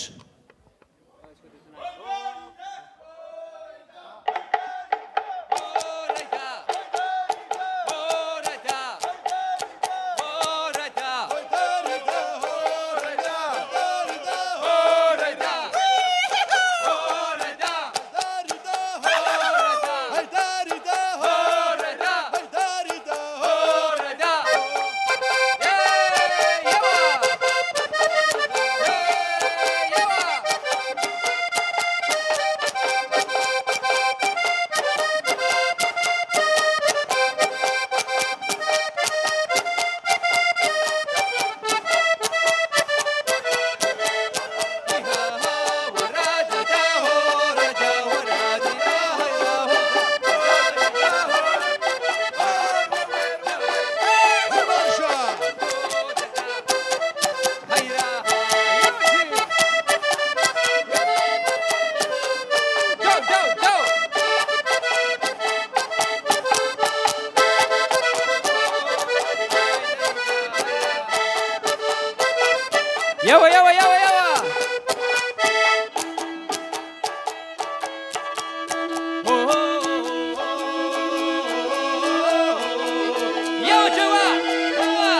Еуэ, еуэ, еуэ, еуэ! Еуэ, джэуа! Еуэ!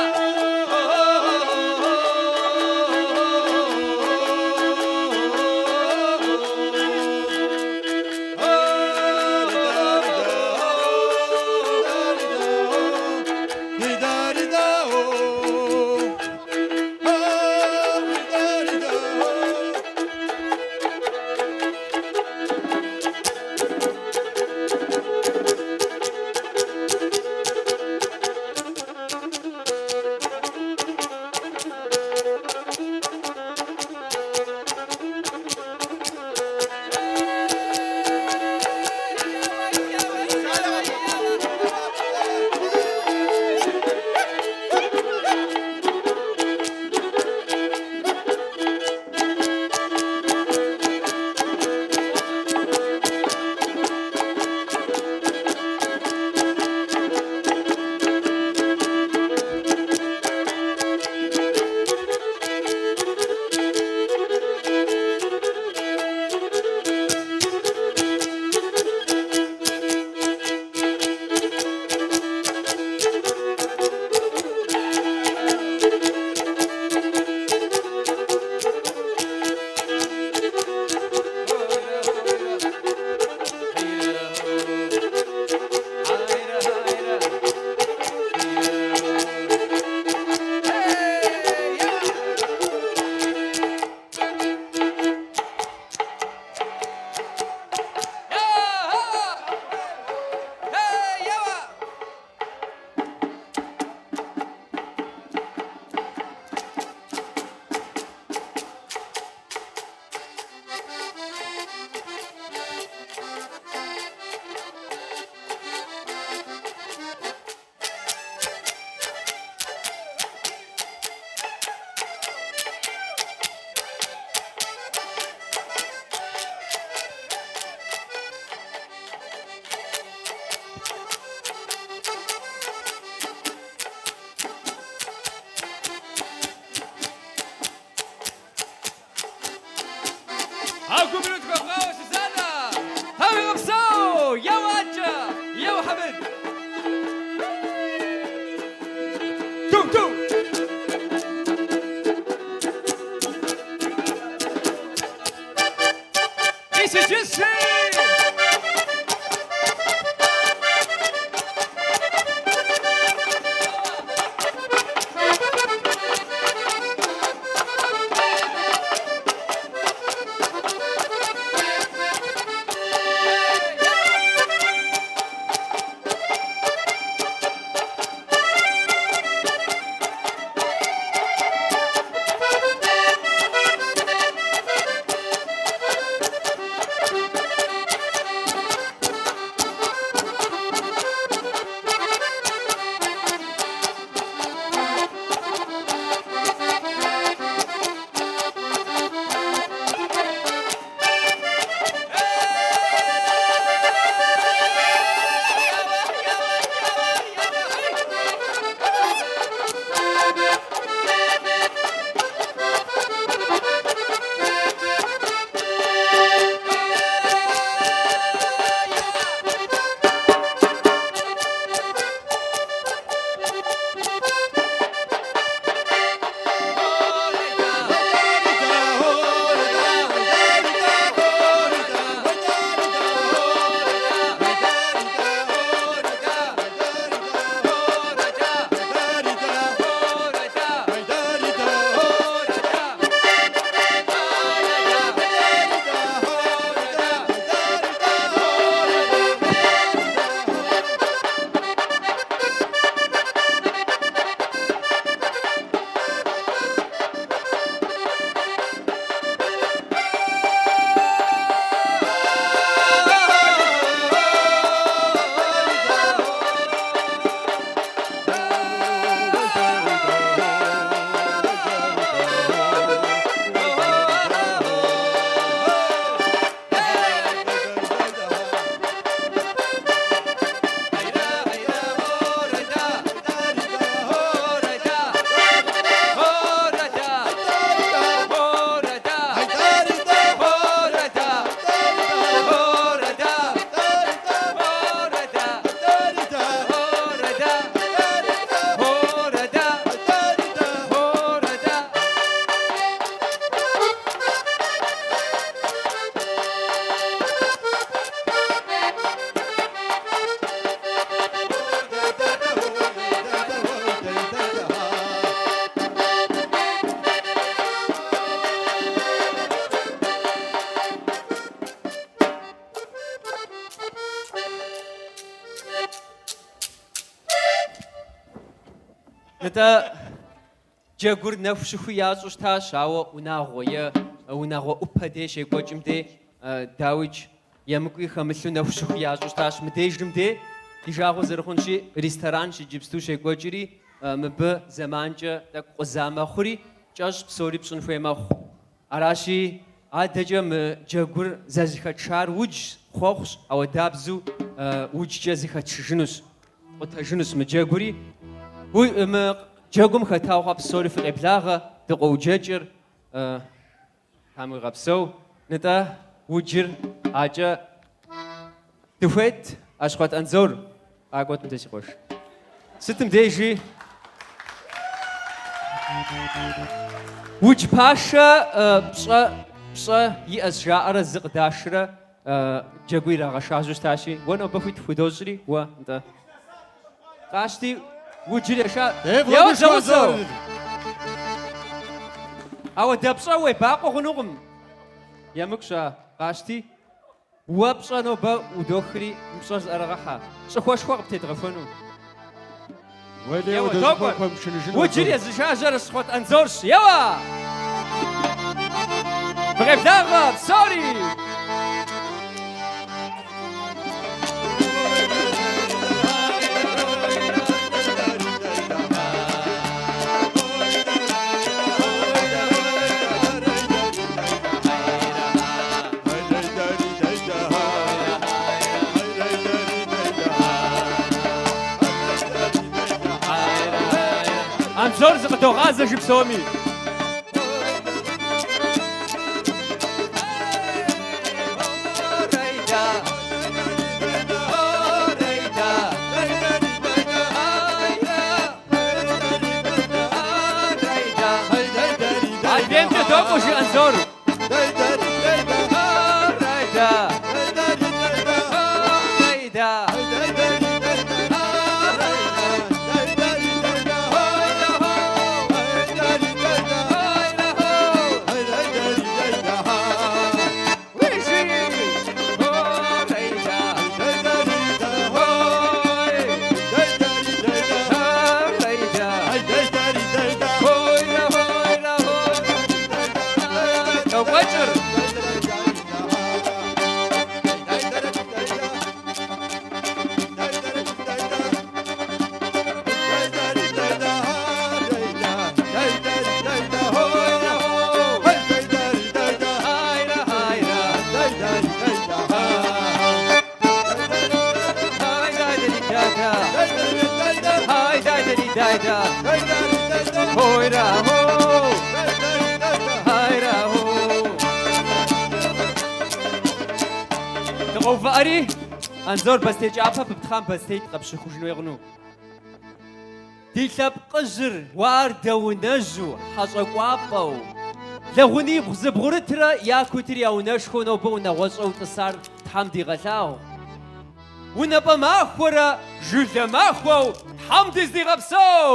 Гупыр тхуэвгъауэ, Сусанэ! Тхьэм уигъэпсэу! Еуэ адэкӏэ! Еуэ, Хьэмид! Ту-ту! Мис иджы Нтӏэ, джэгур нэху щыхуи ящӏу щытащ, ауэ унагъуэ е унагъуэ ӏупэ дей щекӏуэкӏым дей, дауикӏ, емыкӏуи хэмылъу нэху щыхуи ящӏу щытащ. Мыдежым дей, ди жагъуэ зэрыхъунщи, ресторанщ иджыпсту щекӏуэкӏри, мыбы зэманкӏэ тӏэкӏу къуза мэхъури, кӏэщӏ псори пщӏын хуей мэхъу. Аращи, адэкӏэ мы джэгур зэзыхэтшар уджщ, хъуэхъущ, ауэдабзэу уджкӏэ зэхэтшыжынущ, къутэжынущ мы джэгури. Мы джэгум хэтауэ хъуа псори фыкъеблагъэ, дыкъоуджэкӏыр, Тхьэм уигъэпсэу. Нтӏэ, уджыр акӏэ дыхуейт, Ащхъуэт Анзор, къакӏуэт мыдэ си къуэш. Сытым дежи удж пашэ пщӏэ пщӏэ иӏэщ жаӏэрэ зы къыдашрэ джэгу ирагъэшажьэу щытащи, уэ нобэ хуит худощӏри, уэ, нтӏэ. Къащти, уджыр еша. Еуэ, зэгъусэу! Ауэ дэ пщӏэ уебакъуэ хъунукъым. Емыкӏущ а, къащти. Уэ пщӏэ нобэ удохри, мы пщӏэр зыӏэрыгъэхьэ. Щӏыхуэшхуэ къыптедгъэхуэну. Уэлей, Еуэ, уэ докӏуэ. хуэмпшыныжыну. Уджыр езышажьэр Ащхъуэт Анзорщ. Еуэ! Фыкъеблагъэ, псори! Анзор зыкъыдогъазэ жи псоми. Адреймкӏэ докӏуэ, жи Анзор. Къокӏуэкӏыр. Дыкъоувыӏэри, Анзор бостей кӏапэ пыптхъам бостеитӏ къэпщэхужын хуей хъуну. Ди лъэпкъыжьыр уардэ унэжьу, хьэщӏэ кӏуапӏэу, лэгъунибгъу зыбгъурытрэ яку итыр я унэшхуэу нобэ унагъуэщӏэу тӏысар Тхьэм дигъэлъагъу. Унапӏэ махуэрэ жылэ махуэу Тхьэм дыздигъэпсэу!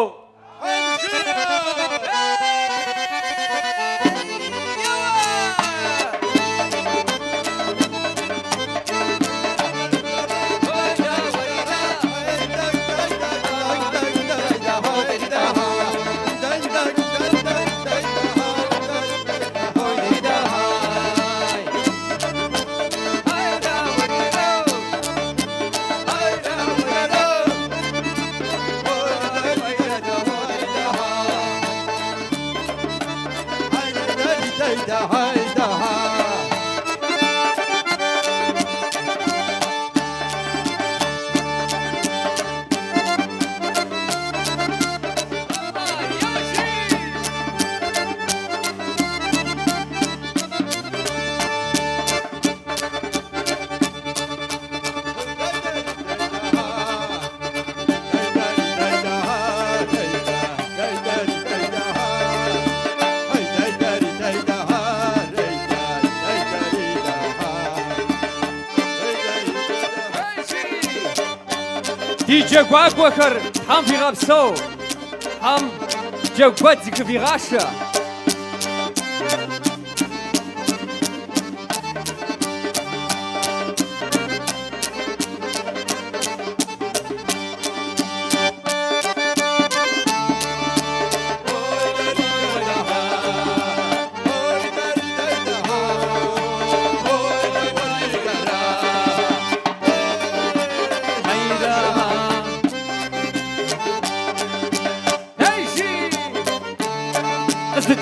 Ди джэгуакӏуэхэр Тхьэм фигъэпсэу, Тхьэм джэгу куэд зыхывигъашэ.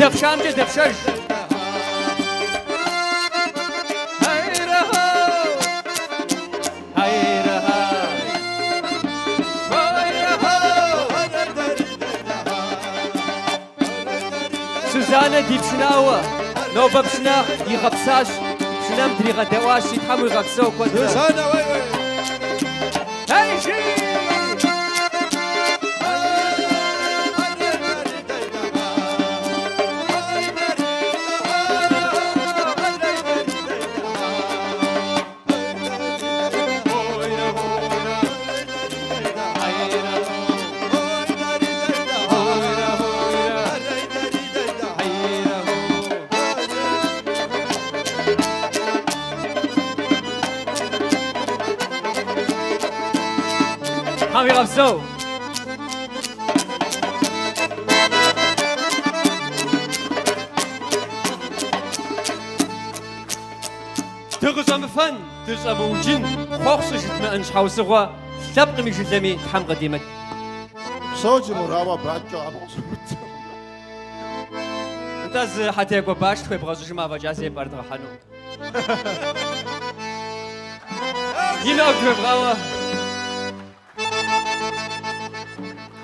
Здэфшамкӏэ дэфшэж. Сюзанэ ди пшынауэ, нобэ пшынэ игъэпсащ, пшынэм дригъэдэӏуащ, си Тхьэм уигъэпсэу куэдрэ. Сюзанэ, уей, уей. Эй, жи! Тхьэм уигъэпсэу! Дыкъыщӏэмыфэн, дыщӏэмыуджын, хъуэхъу щӏыжыдмыӏэн щхьэусыгъуэ лъэпкъми жылэми Тхьэм къыдимыт. Псэу, Тимур, ауэ абы адэкӏэ къабгъэщӏэутэкъым. Нтӏэ, зы хьэтекӏуэ баш тхуебгъэщӏыжмэ, афӏэкӏа зэи пӏэрыдгъэхьэнукъым. Ину ӏэгу тхуевгъауэ.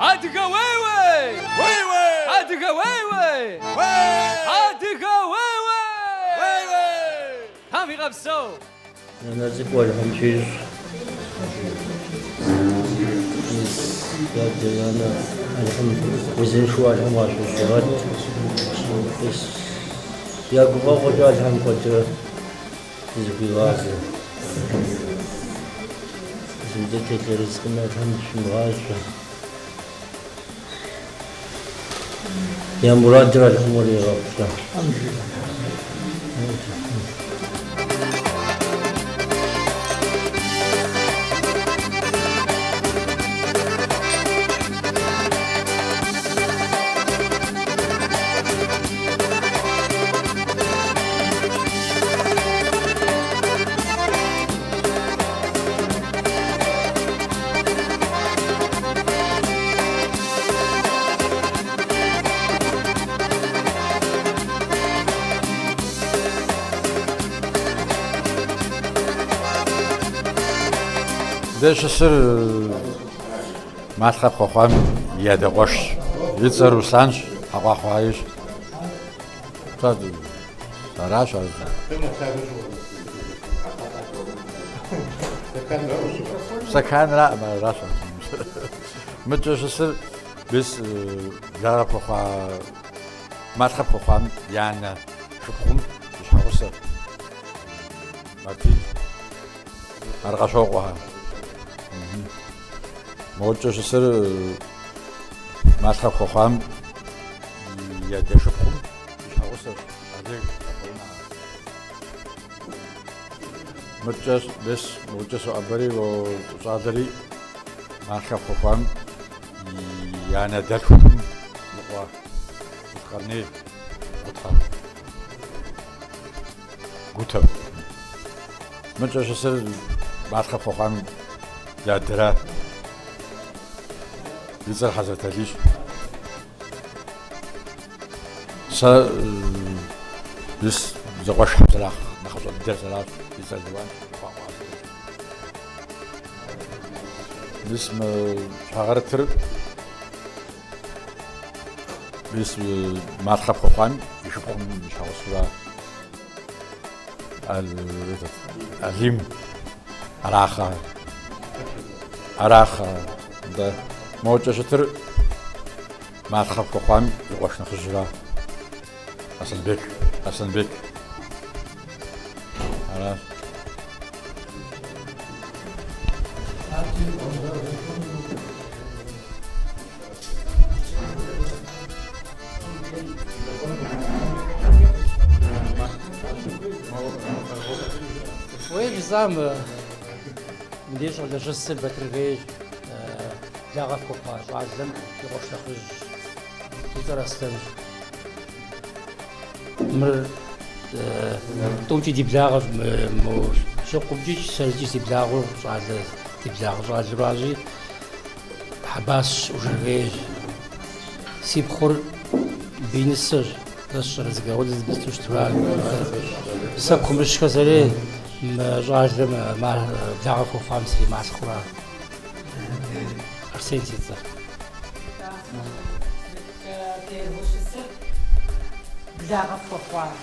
Адыгэ уей-уей! Уей-уей! Адыгэ уей-уей! Уей! Адыгэ уей-уей! Уей-уей! Тхьэм фигъэпсэу! Нанэ цӏыкӏу Алыхьым пщищӏ. Мис я адэ-анэ Алыхьым узыншэу Алыхьым къащхьэщигъэт. Мис я гуфӏэгъуэкӏэ Алыхьым куэдрэ дызыхуигъазэ. Мис телъ ерыскъым Алыхьым дыщимыгъащӏэ. Я мурадыр Алыхьым къыригъэхъулӏэ. Дэ щысыр малъхъэ пхуэхъуам и адэ къуэшщ. И цӏэр Русланщ, Хьэкъуахъуаищ. Аращ ар. Стэканраӏым, аращ ар. Мыдкӏэ щысыр мис благъэ пхуэхъуа, малъхъэ пхуэхъуам и анэ шыпхъум и щхьэгъусэр, Мартин. Ар Къэщокъуэхэ. Мокӏэ щысыр малъхъэ пхуэхъуам и адэ шыпхъум и щхьэгъусэщ, Олег Афӏэунэхэ. Мыдкӏэ мис мокӏэ соӏэбэри мо щӏалэри малъхъэ пхуэхъуам и анэ дэлъхум и къуэ Зулъкъэрней Гутхьэ. Гутэ. Мыдкӏэ щысыр малъхъэ пхуэхъуам и адэра. И цӏэр Хьэзрэталийщ. Сэ мис зэкъуэшхэм сранэхъ нэхъыщӏэ дыдэр сэращ, и цӏэр Лиуанщ, Хъуакъуэ. Мис мы щхьэгъэрытыр мис малъхъэ пхуэхъуам и шыпхъум и щхьэгъусэра. Алим Арахъэ. Арахъэ. Да. Мокӏэ щытыр малъхъэ пхуэхъуам и къуэш нэхъыжьра. Аслъэнбек. Аслъэнбек. Аращ. Уей жысӏам, мыдей щӏалэ щысыр Батыргей благъэ фхуэхъуа щӏалэм и къуэш нэхъыжь и цӏэр Аслъэнщ. Мыр тӏукӏи ди благъэщ, мо Щыкъумкӏи сэркӏи си благъэу щӏалэ, ди благъэ щӏалэращи, Хьэбасщ, Ужыргейщ. Си пхъур бинысэщ. Сэ сщӏэрэ зыгуэру зыбысту щытура. Сэ Кумыщхэ сэрей мы щӏалэм благъэ хуэхъуам срималъхъура. Арсен си цӏэр. Благъэ фхуэхъуар.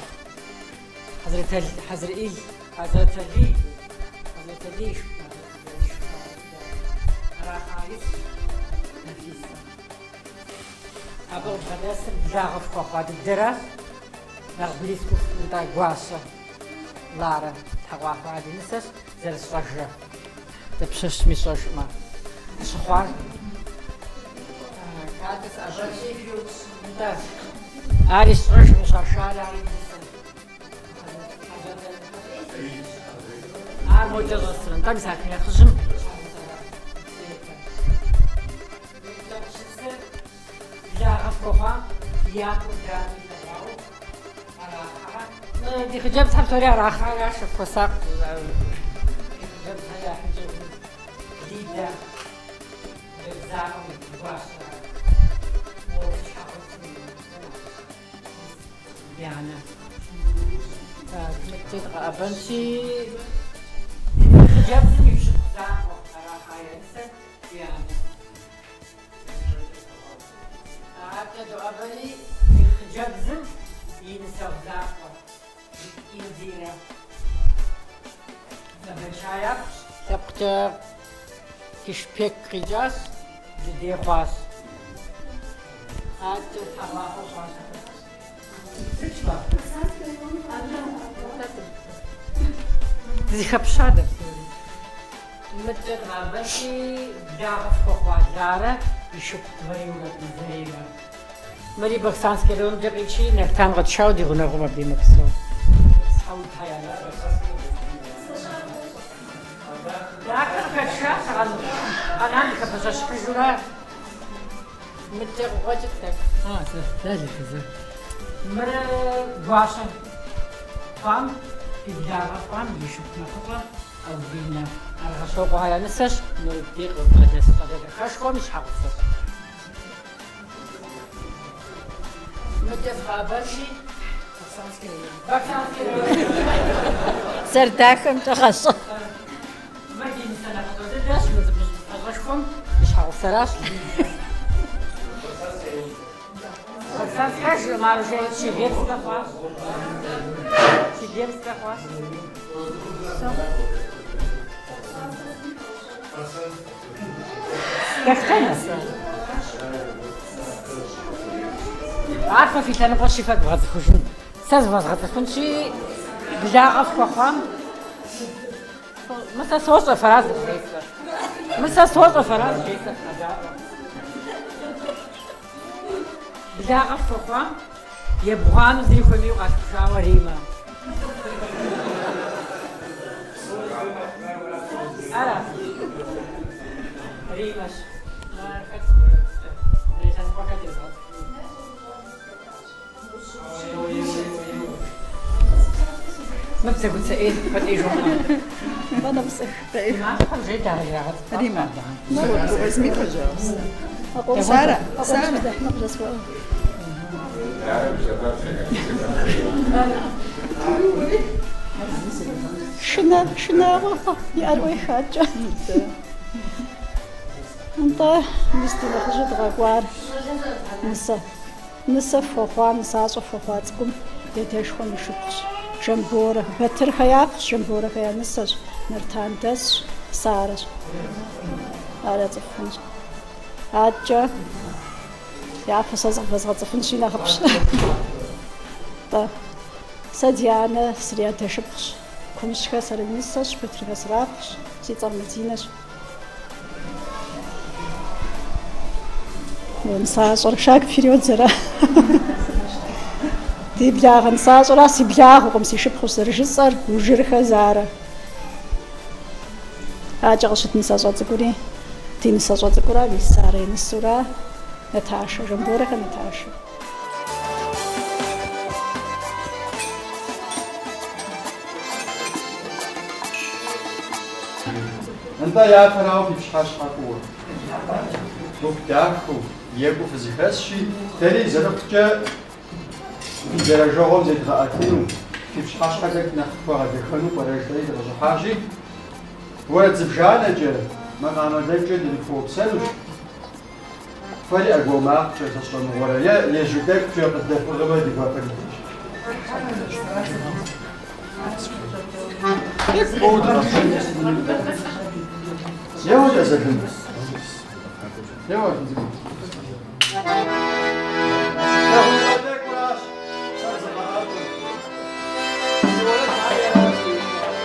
Хьэзрэӏил, Хьэзрэталий, Хьэзрэталий Нэфисэ. Абы къыбгъэдэсыр благъэ фхуэхъуа дыдэращ, нэхъ близкэу нтӏэ Гуащэ Ларэ Тхьэкъуахъуэ Али нысэщ зэрысщӏэжрэ. Дапщэщми сщӏэжӏымэ. Щыхъуар. Адэкӏэ сыӏэщӏэлъщи, нтӏэ. Ари сщӏэжкъым, щашари ари нысэ. Ар мокӏэ щӏэсыр. Нтӏэ, мис а нэхъыжьым благъэ фхуэхъуам япэу дадэ илъэгъуауэ Арахъэ. Ди хъыджэбзхэм псори Арахъэращ, фхуэсакъ. Ди хъыджэбзхэр я хъыджэбзым Лидэ хъыджэбз закъуэм и гуащэращ. Мо щхьэгъусэм и анэ. Мыдкӏэ дыкъэӏэбэнщи, хъыджэбзым и пщыпхъу закъуэ Арахъэ я нысэр и анэ. Адэкӏэ доӏэбэри ди хъыджэбзым и нысэгъу закъуэ Индирэ. Зэбэча япхъущ. Лъэпкъкӏэ Кишпек къикӏащ, дыдей хъуащ. Адэкӏэ Тхьэгъуахъуэ хъуащ. Дызэхэпща дэ псори. Мыдкӏэ дгъэӏэбэнщи, благъэ фхуэхъуа Ларэ и шыпхъу двоюроднэ Заремэ. Мыри Баксанский районымкӏэ къикӏри, Нартан къэтшауэ ди гъунэгъум абдей мэпсэу. Хьэутхэ я нысэщ. Дахэр къыхэтшащ, къэнам дыхэпэщэщыхьыжурэ. Мыдкӏэ къыкъуэкӏыт тӏэкӏу. А, сэ, дэ зэ. Мыр гуащэ хъуам, фи благъэ хъуам и шыпхъу нэхъыщӏэ Аулинэ. Аргъэщокъуэхэ я нысэщ, мыбдей къыбгъэдэс щӏалэ дахэшхуэм и щхьэгъусэщ. Мыдкӏэ сыкъэӏэбэнщи, Баксанский район. Баксанский район. Зэрыдахэмкӏэ гъэщӏэ. Мыр ди нысэ нэхъыщӏэ дыдэщ, мы пащӏэшхуэм и щхьэгъусэращ. Баксанскэжкъым, ар уже Чегемскэ хъуащ. Чегемскэ хъуащ. Дэтхэнэ? Ар фэ фи лъэныкъуэщи фэ дывгъэцӏыхужын. Сэ зывэзгъэцӏыхунщи, благъэ фхуэхъуам. Мы сэ сощӏэ фэра зыжесӏэр. Мы сэ сощӏэ фэра зыжесӏэр, фыкъэдаӏуэ. Благъэ фхуэхъуам ебгъуанэу зыри хуэмейуэ къалъхужауэ Римэ. Ара? Римэщ. Хэт лъэныкъуэ хэт езгъэцӏыхуну? Мы бзэгуцэ ӏей куэд ӏей жомыӏэ. Малъхъэм жеӏэ ар ирагъэцӏыхуа. Рима, возьми, пожалуйста. Сара, Сара. Шынэ, шынагъуэ и ӏэр ӏуехакӏэ. Нтӏэ, мис ди нэхъыжьу дгъэкӏуар нысэ. Нысэ фхуэхъуа, нысащӏэ фхуэхъуа цӏыкӏум дадэшхуэм и шыпхъущ. Жамборэ, Батырхэ япхъущ, Жамборэхэ я нысэщ, Нартан дэсщ, Сарэщ. Ар яцӏыху хъунщ. Адэкӏэ япэ сэ зыкъывэзгъэцӏыхунщи нэхъыфӏщ. Тӏэ, сэ Дианэ сриадэшыпхъущ. Кумыщхэ сринысэщ, Батырхэ срапхъущ, си цӏэр Мадинэщ. Нысащӏэр шаг вперед зэра. Ди благъэ нысащӏэра си благъэкъым, си шыпхъущ зэрыжысӏэр, Ужырхэ Зарэ. Акӏэ къыщыт нысащӏэ цӏыкӏури, ди нысащӏэ цӏыкӏура, мис Сарэ и нысэура, Наташэ, Жамборэхэ Наташэ. Нтӏэ, япэрауэ фи пщыхьэщхьэ фӏыуэ. Гуп дахэу, екӏуу фызэхэсщи, дэри зэрыхъукӏэ Фи дэрэжэгъуэм зедгъэӏэтыну, фи пщыхьэщхьэр тӏэкӏу нэхъ тхуэгъэдэхэну пӏэрэ жытӏэри дыкъыщӏыхьащи, уэрэд зыбжанэкӏэ, макъамэ тӏэкӏукӏэ дыныфхуэупсэнущ. Фэри ӏэгуауэ макъкӏэ, сэ сщӏэ мыгъуэрэ, е ежьу тӏэкӏукӏэ къыддэфӏыгъымэ ди гуапэ дыдэщ. Тӏэкӏу моуэ дыкъэфэнщ. Еуэ-тӏэ, Залым. Еуэ, цӏыкӏу. Лъагъуныгъэ тӏэкӏуращ псэр зыгъэӏэфӏыр. Си уэрэдхэри аращ теухуар.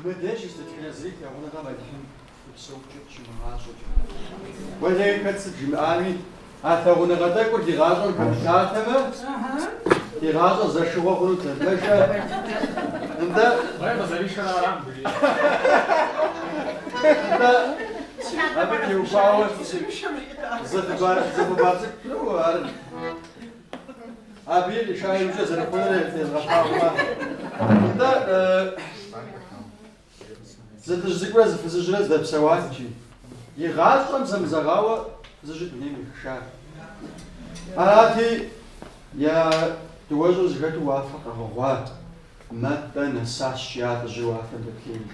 Мыдэ щыс дэтхэнэ зыри лъагъуныгъэм Алыхьым упсэухукӏэ щимыгъащӏэкӏэ. Уэлэхьи, хэт сыт жимыӏами, а лъагъуныгъэ тӏэкӏур ди гъащӏэм хэмылъатэмэ, ди гъащӏэр зэшыгъуэ хъунут зэдмэшэ. Нтӏэ. Уэ къызэришэр арам жи. Нтӏэ, абы теухуауэ зы хъыбар, зы хъыбар цӏыкӏу, ну, ар абы иша иужькӏэ зэрыхъунур езгъэлъагъумэ. Нтӏэ, зы лӏыжь цӏыкӏурэ зы фызыжьрэ зэдэпсэуат икӏи. Игъащӏэм зэмызэгъауэ фызыжьыр дунейм ехыжа. Арати, я дыуэщӏыр зэхэту уафэр къэгъуэгъуат. Мэ-тӏэ нэсащ, жиӏа лӏыжьыр уафэм дэплъейри.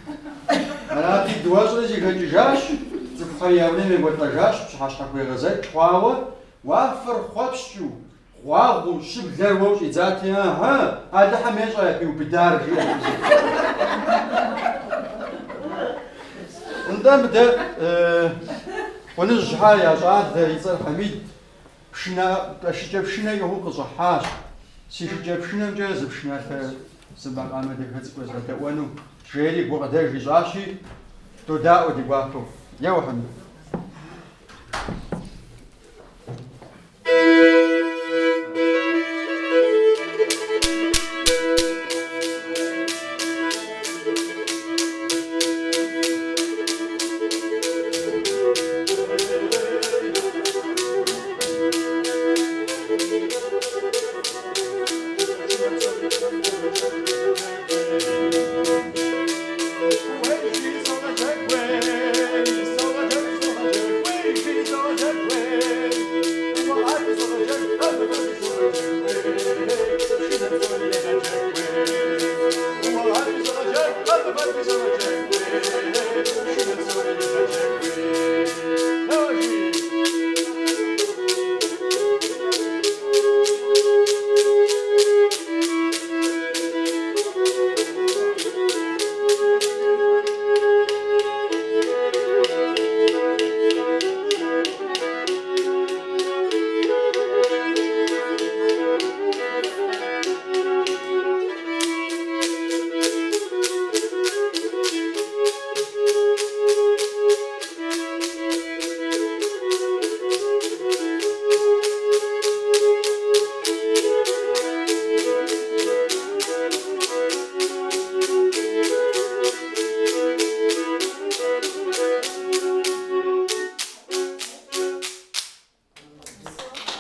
Арати, дыуэщӏри зэхэкӏыжащ, цӏыхухэр я унэм екӏуэлӏэжащ, пщыхьэщхьэхуегъэзэкӏ хъуауэ, уафэр хъуэпскӏыу, Гъуагъуэу, щыблэр уэу щӏидзати, ыхьы, Алыхьым ещӏэ япиубыдар, жиӏэ фызым. Нтӏэ, мыдэ Къуныжьхьэ я щӏалэ и цӏэр Хьэмид пшынэ, шыкӏэпшынэ иӏыгъыу къыщӏыхьащ. Си шыкӏэпшынэмкӏэ зы пшыналъэ, зы макъамэ дахэ цӏыкӏу езгъэдэӏуэну, жери гукъыдэж ищӏащи, додаӏуэ ди гуапэу. Еуэ, Хьэмид.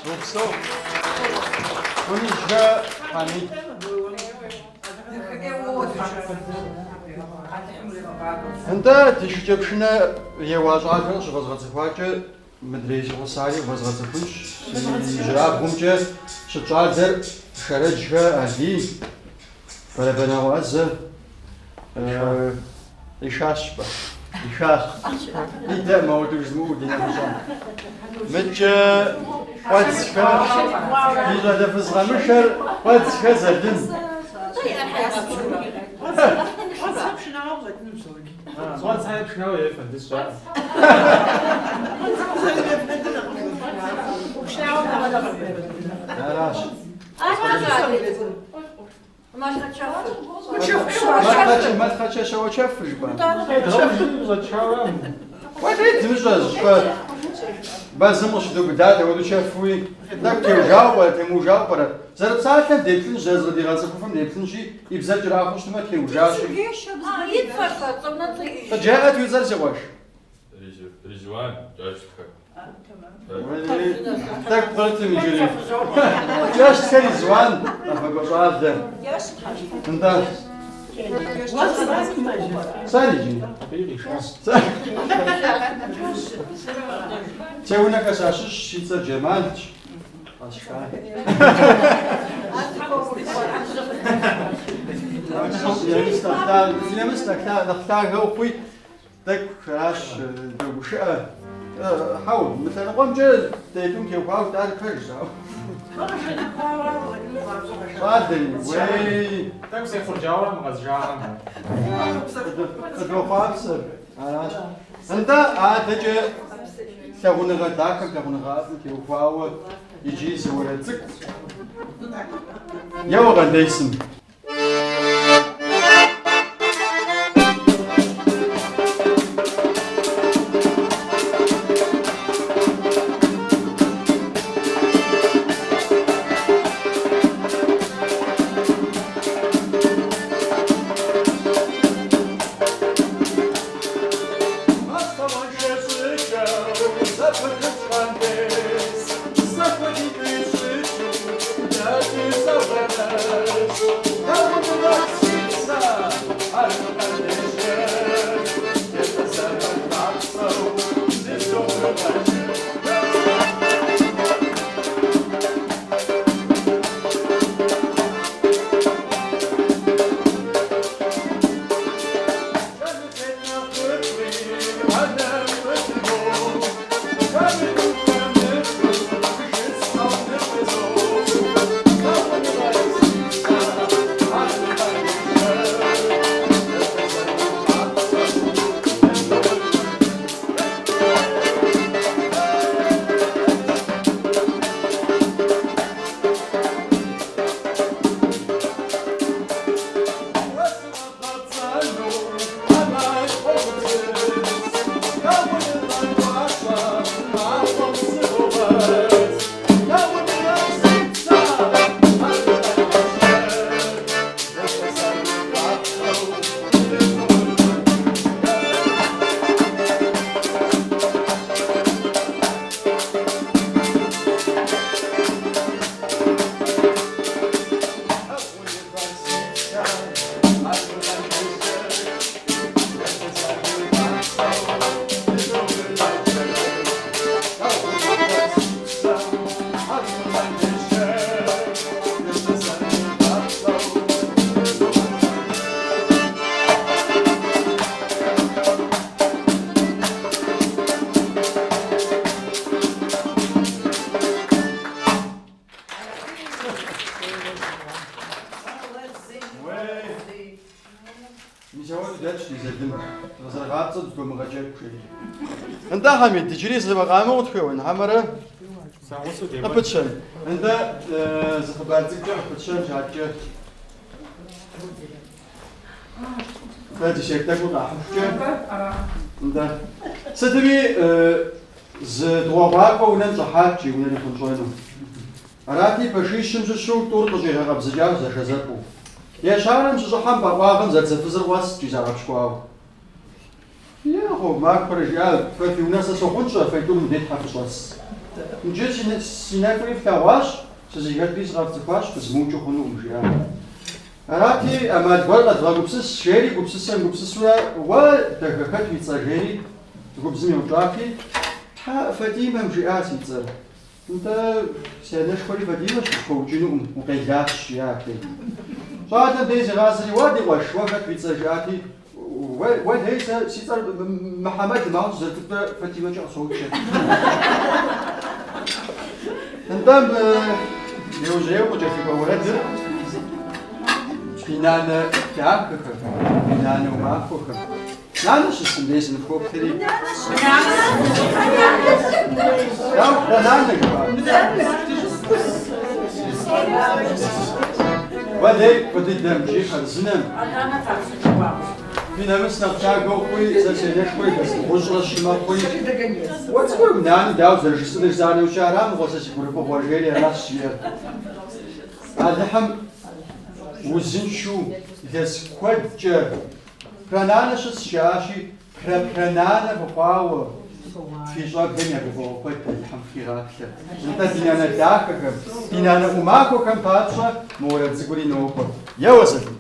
Упсэу. Къуныжьхэ Хьэмид. Нтӏэ, ди шыкӏэпшынэ еуа щӏалэр къыщывэзгъэцӏыхуакӏэ, мыдрей си гъусари вэзгъэцӏыхунщ. Си ижьырабгъумкӏэ щыт щӏалэр Шэрэджхэ Алий, бэрэбэнауэ ӏэзэ. Къишащ, пӏэ. Къишащ. Идэӏым ауэдэу жызмыӏэу ди нэхъыщӏэм. Мыдкӏэ Къуэдзхэ, ди щӏалэ фызкъэмышэр Къуэдзхэ Залым. Аращ. Мэлхъэчэ щауэчэфыр жыпӏа? Уэлей дымыщӏэ щӏыпӏэ мэзым къыщыдубыдат апхуэдэу чэфуи, тӏэкӏу теужауэ пӏэрэ, темыужауэ пӏэрэ? Зэрыпсалъэм деплъынщ, зэрызыкъыдигъэцӏыхуфым деплъынщи, и бзэр кӏэрахъуэу щытмэ, теужащи. Къыджеӏэт уи цӏэр, си къуэш. Резуан, Кӏэщтхэ. Тӏэкӏу пкърытым иджыри. Кӏэщтхэ Резуан, къэфакӏуэ щӏалэ. Нтӏэ. Сэр иджы. Теунэхэ сащыщщ, си цӏэр Джэмалщ. Къэсша. Си нэмыс нэхъ лъагэ ухъуи, Тӏэкӏу аращ догушыӏэ. Хьэуэ, мы лъэныкъуэмкӏэ дэ тӏум теухуауэ жытӏар пэжщ, ауэ. Щӏалэри, уей. Тӏэкӏу сехъурджауэрэ мы къэзжагъэм. Къыдохъуапсэр, аращ. Нтӏэ, адэкӏэ лъагъуныгъэ дахэм, лъагъуныгъэ ӏэфӏым теухуауэ иджыри зы уэрэд цӏыкӏу. Еуэ Къандесым. Мис ауэдэу дэтщ ди Залым. Дыкъызэрыгъапцӏэ дыдомыгъэджэгу, жери. Нтӏэ, Хьэмид, иджыри зы макъамэ къытхуеуэн, хьэмэрэ къыпытщэн. Нтӏэ, зы хъыбар цӏыкӏукӏэ къыпытщэнщ адэкӏэ. Дэ ди шей тӏэкӏур къахьыхукӏэ. Нтӏэ. Сытми, зы дыгъуэгъуакӏуэ унэм щӏыхьат, жи унэр ихъунщӏэну. Арати, пэшищым щыщу тӏур къыщӏигъэкъэбзыкӏащ зэшэзэпӏэу. Ещанэм щыщӏыхьэм пӏэкъуагъым зэлӏзэфызыр къуэст, жи загъэпщкӏуауэ. Егъу, махуэрэ жиӏа, фэ фи унэр сэ сохъунщӏэ, фэ тӏур мыбдей тхьэ фыщӏэс. Иджы си нэкӏури флъэгъуащ, сызыхэтри сыкъэфцӏыхуащ, фызмыукӏыу хъунукъым, жиӏа. Арати, ӏэмал гуэр къэдгъэгупсыс, жери, гупсысэм гупсысурэ, уэ, дахэ, хэт уи цӏэ, жери, цӏыхубзым еупщӏати, Тхьэ, Фатимэм, жиӏа си цӏэр. Нтӏэ, си анэшхуэри Фатимэщ, усхуэукӏынукъым, укъелащ, жиӏа абдей. Щӏалэм дей зигъазэри, уэ, ди къуэш, уэ хэт уи цӏэр, жиӏати, Уэлэхьи, сэ си цӏэр Мыхьэмэдым, ауэ сызэрыцӏыкӏурэ Фатимэкӏэ къысоджэ. Нтӏэ, мы иужьрейуэ къыкӏэлъыкӏуэ уэрэдыр ди нанэ дахэхэм, ди нанэ ӏумахуэхэм. Нанэ щыс мыбдей сыныфхоплъэри. Дауэ, нанэ жыпӏа? Уэлей, фӏы дыдэм, икӏи хъарзынэм. Фи нэмыс нэхъ лъагэ ухъуи, сэ си анэшхуэ илъэс бгъущӏрэ щы мэхъури. Уэ цӏыкӏур нанэ дауэ зэрыжысӏэнур жысӏа нэужькӏэ, ара мыгъуэ сэ си гурыфӏыгъуэр, жери аращ жиӏэр. Алыхьым узыншэу илъэс куэдкӏэ прананэ щыс жаӏащи, Пра-прананэ фыхъуауэ, фи щӏэблэм я гуфӏэгъуэ куэд Алыхьым фхигъаплъэ. Нтӏэ, ди нанэ дахэхэм, ди нанэ ӏумахуэхэм папщӏэ мы уэрэд цӏыкӏури нокӏуэ. Еуэ, Сэлим!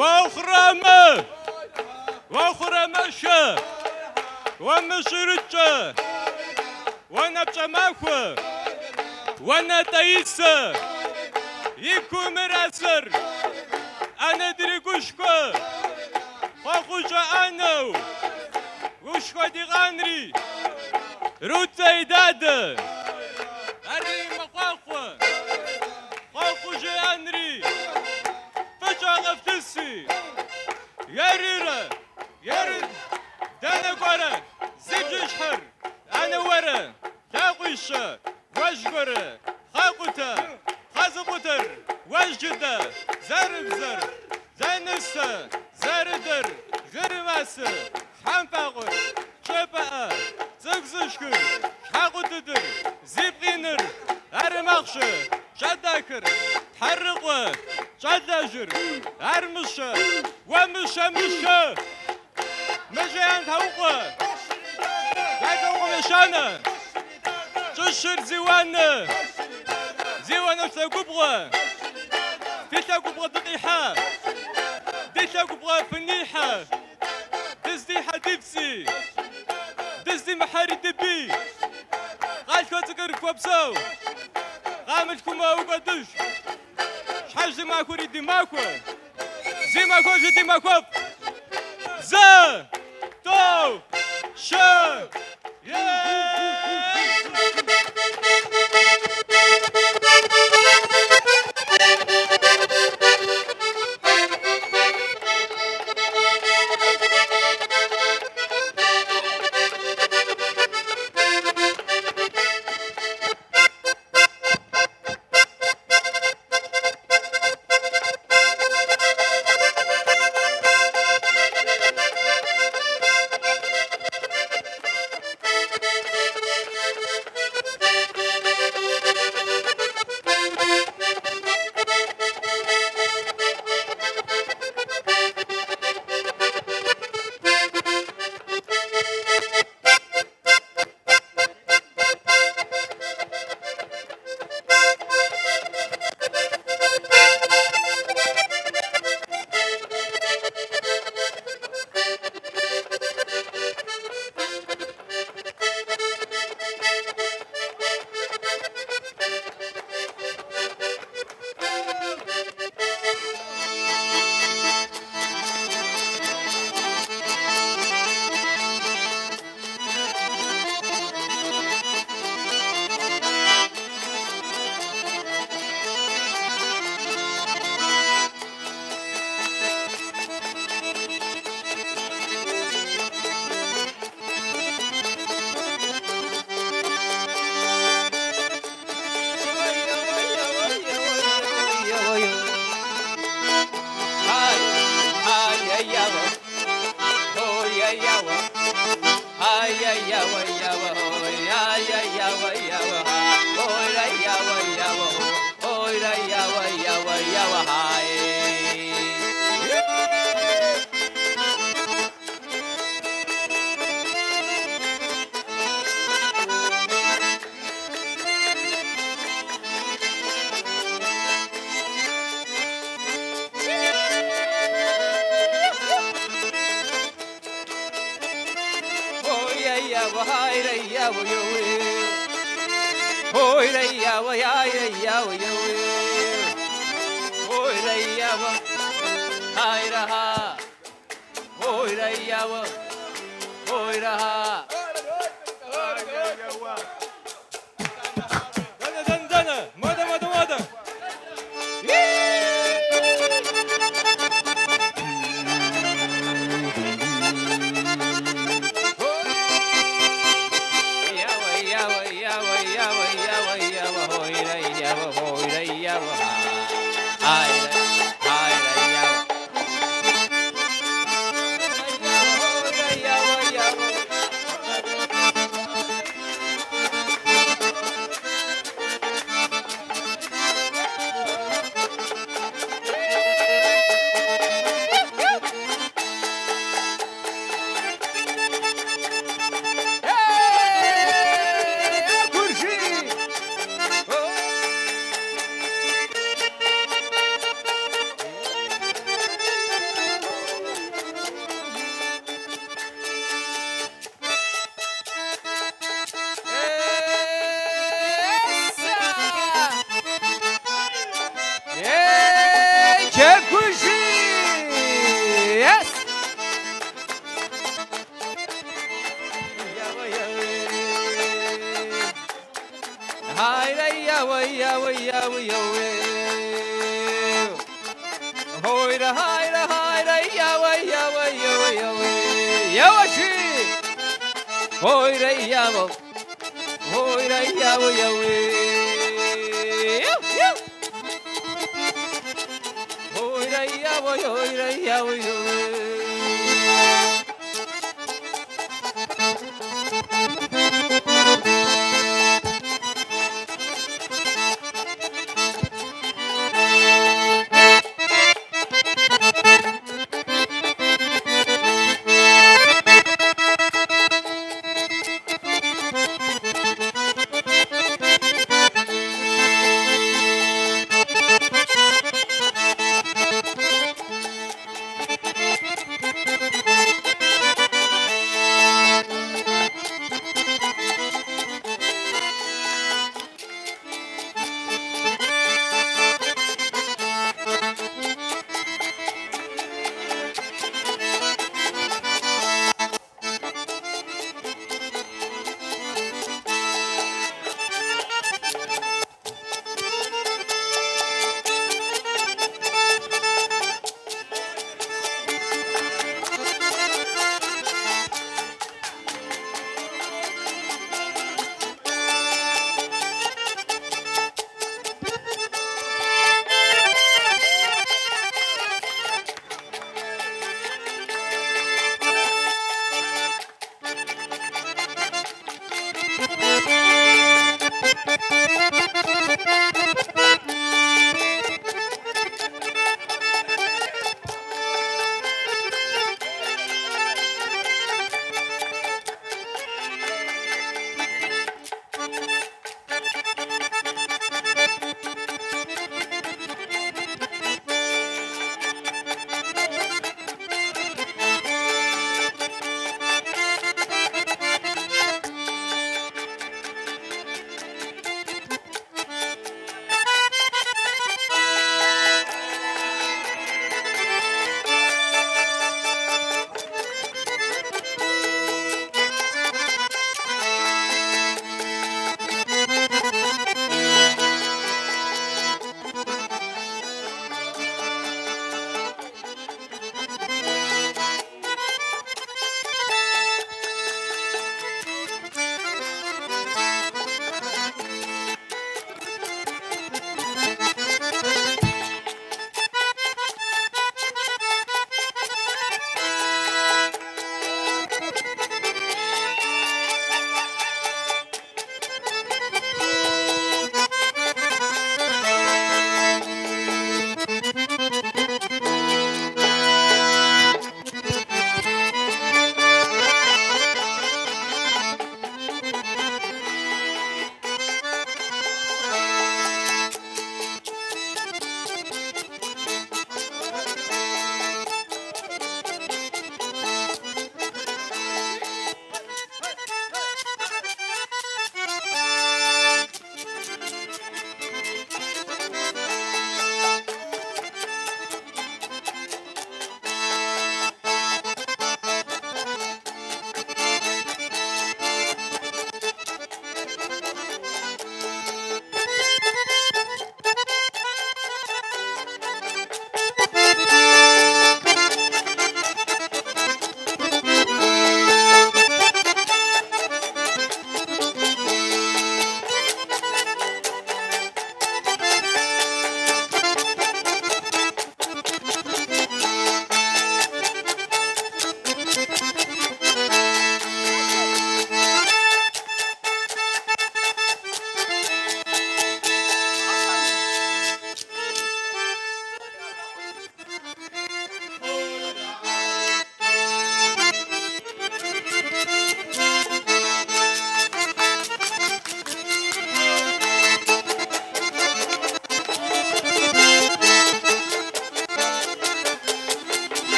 Уэ хъурамэ! Уэ хъурамэшэ! Уэ мыщырыкӏэ! Уэ напщӏэмахуэ! Уэ натӏэисэ! И кумырасэр! ӏэнэ дригушхуэ! Хъуэхъущӏэ ӏэнэу! Гушхуэ ди къанри! Руцэ и дадэ! Ари мэхъуахъуэ! Хъуэхъу жеӏэнри! Фӏыщӏэ къыфлъыси! Ерырэ! Ерыр! Дэнэ кӏуэрэ? Зи бжыщхьэр! Анэ уэрэ! Лъакъуищэ! Уэжьгуэрэ! Хъэкъутэ! Хъэзыкъутэр! Уэжьджыдэ! Зэрыбзэр! Зэнысэ! Зэрыдэр! Гырымасэ! Хьэмпакъуэр! Щӏэпӏэӏэ! Цӏыкӏу зышхыр! Щхьэкъутыдыр! Зипкъиныр! Арымахъшэ! Щӏэдахэр! Тхьэрыкъуэ! Щӏалэжьыр! Армыщэ! Уэ мыщэ, мыщэ! Мыжеян тхьэукъуэ! Тхьэукъуэм ещанэ! Щӏыщыр зи уанэ! Зи уанэ лъэгубгъуэ! Фи лъэгубгъуэ дыкъихьа! Ди лъэгубгъуэ фынихьэ! Дыздихьэ дипси! Дыздимыхьэри ди бий! Къалъхуэ цӏыкӏур хуэпсэу! Къамылъхумэ укӏуэдыж! Щхьэж зи махуэри ди махуэ! Зи махуэжи ди махуэфӏ! Зэ! Тӏэу! Щэ!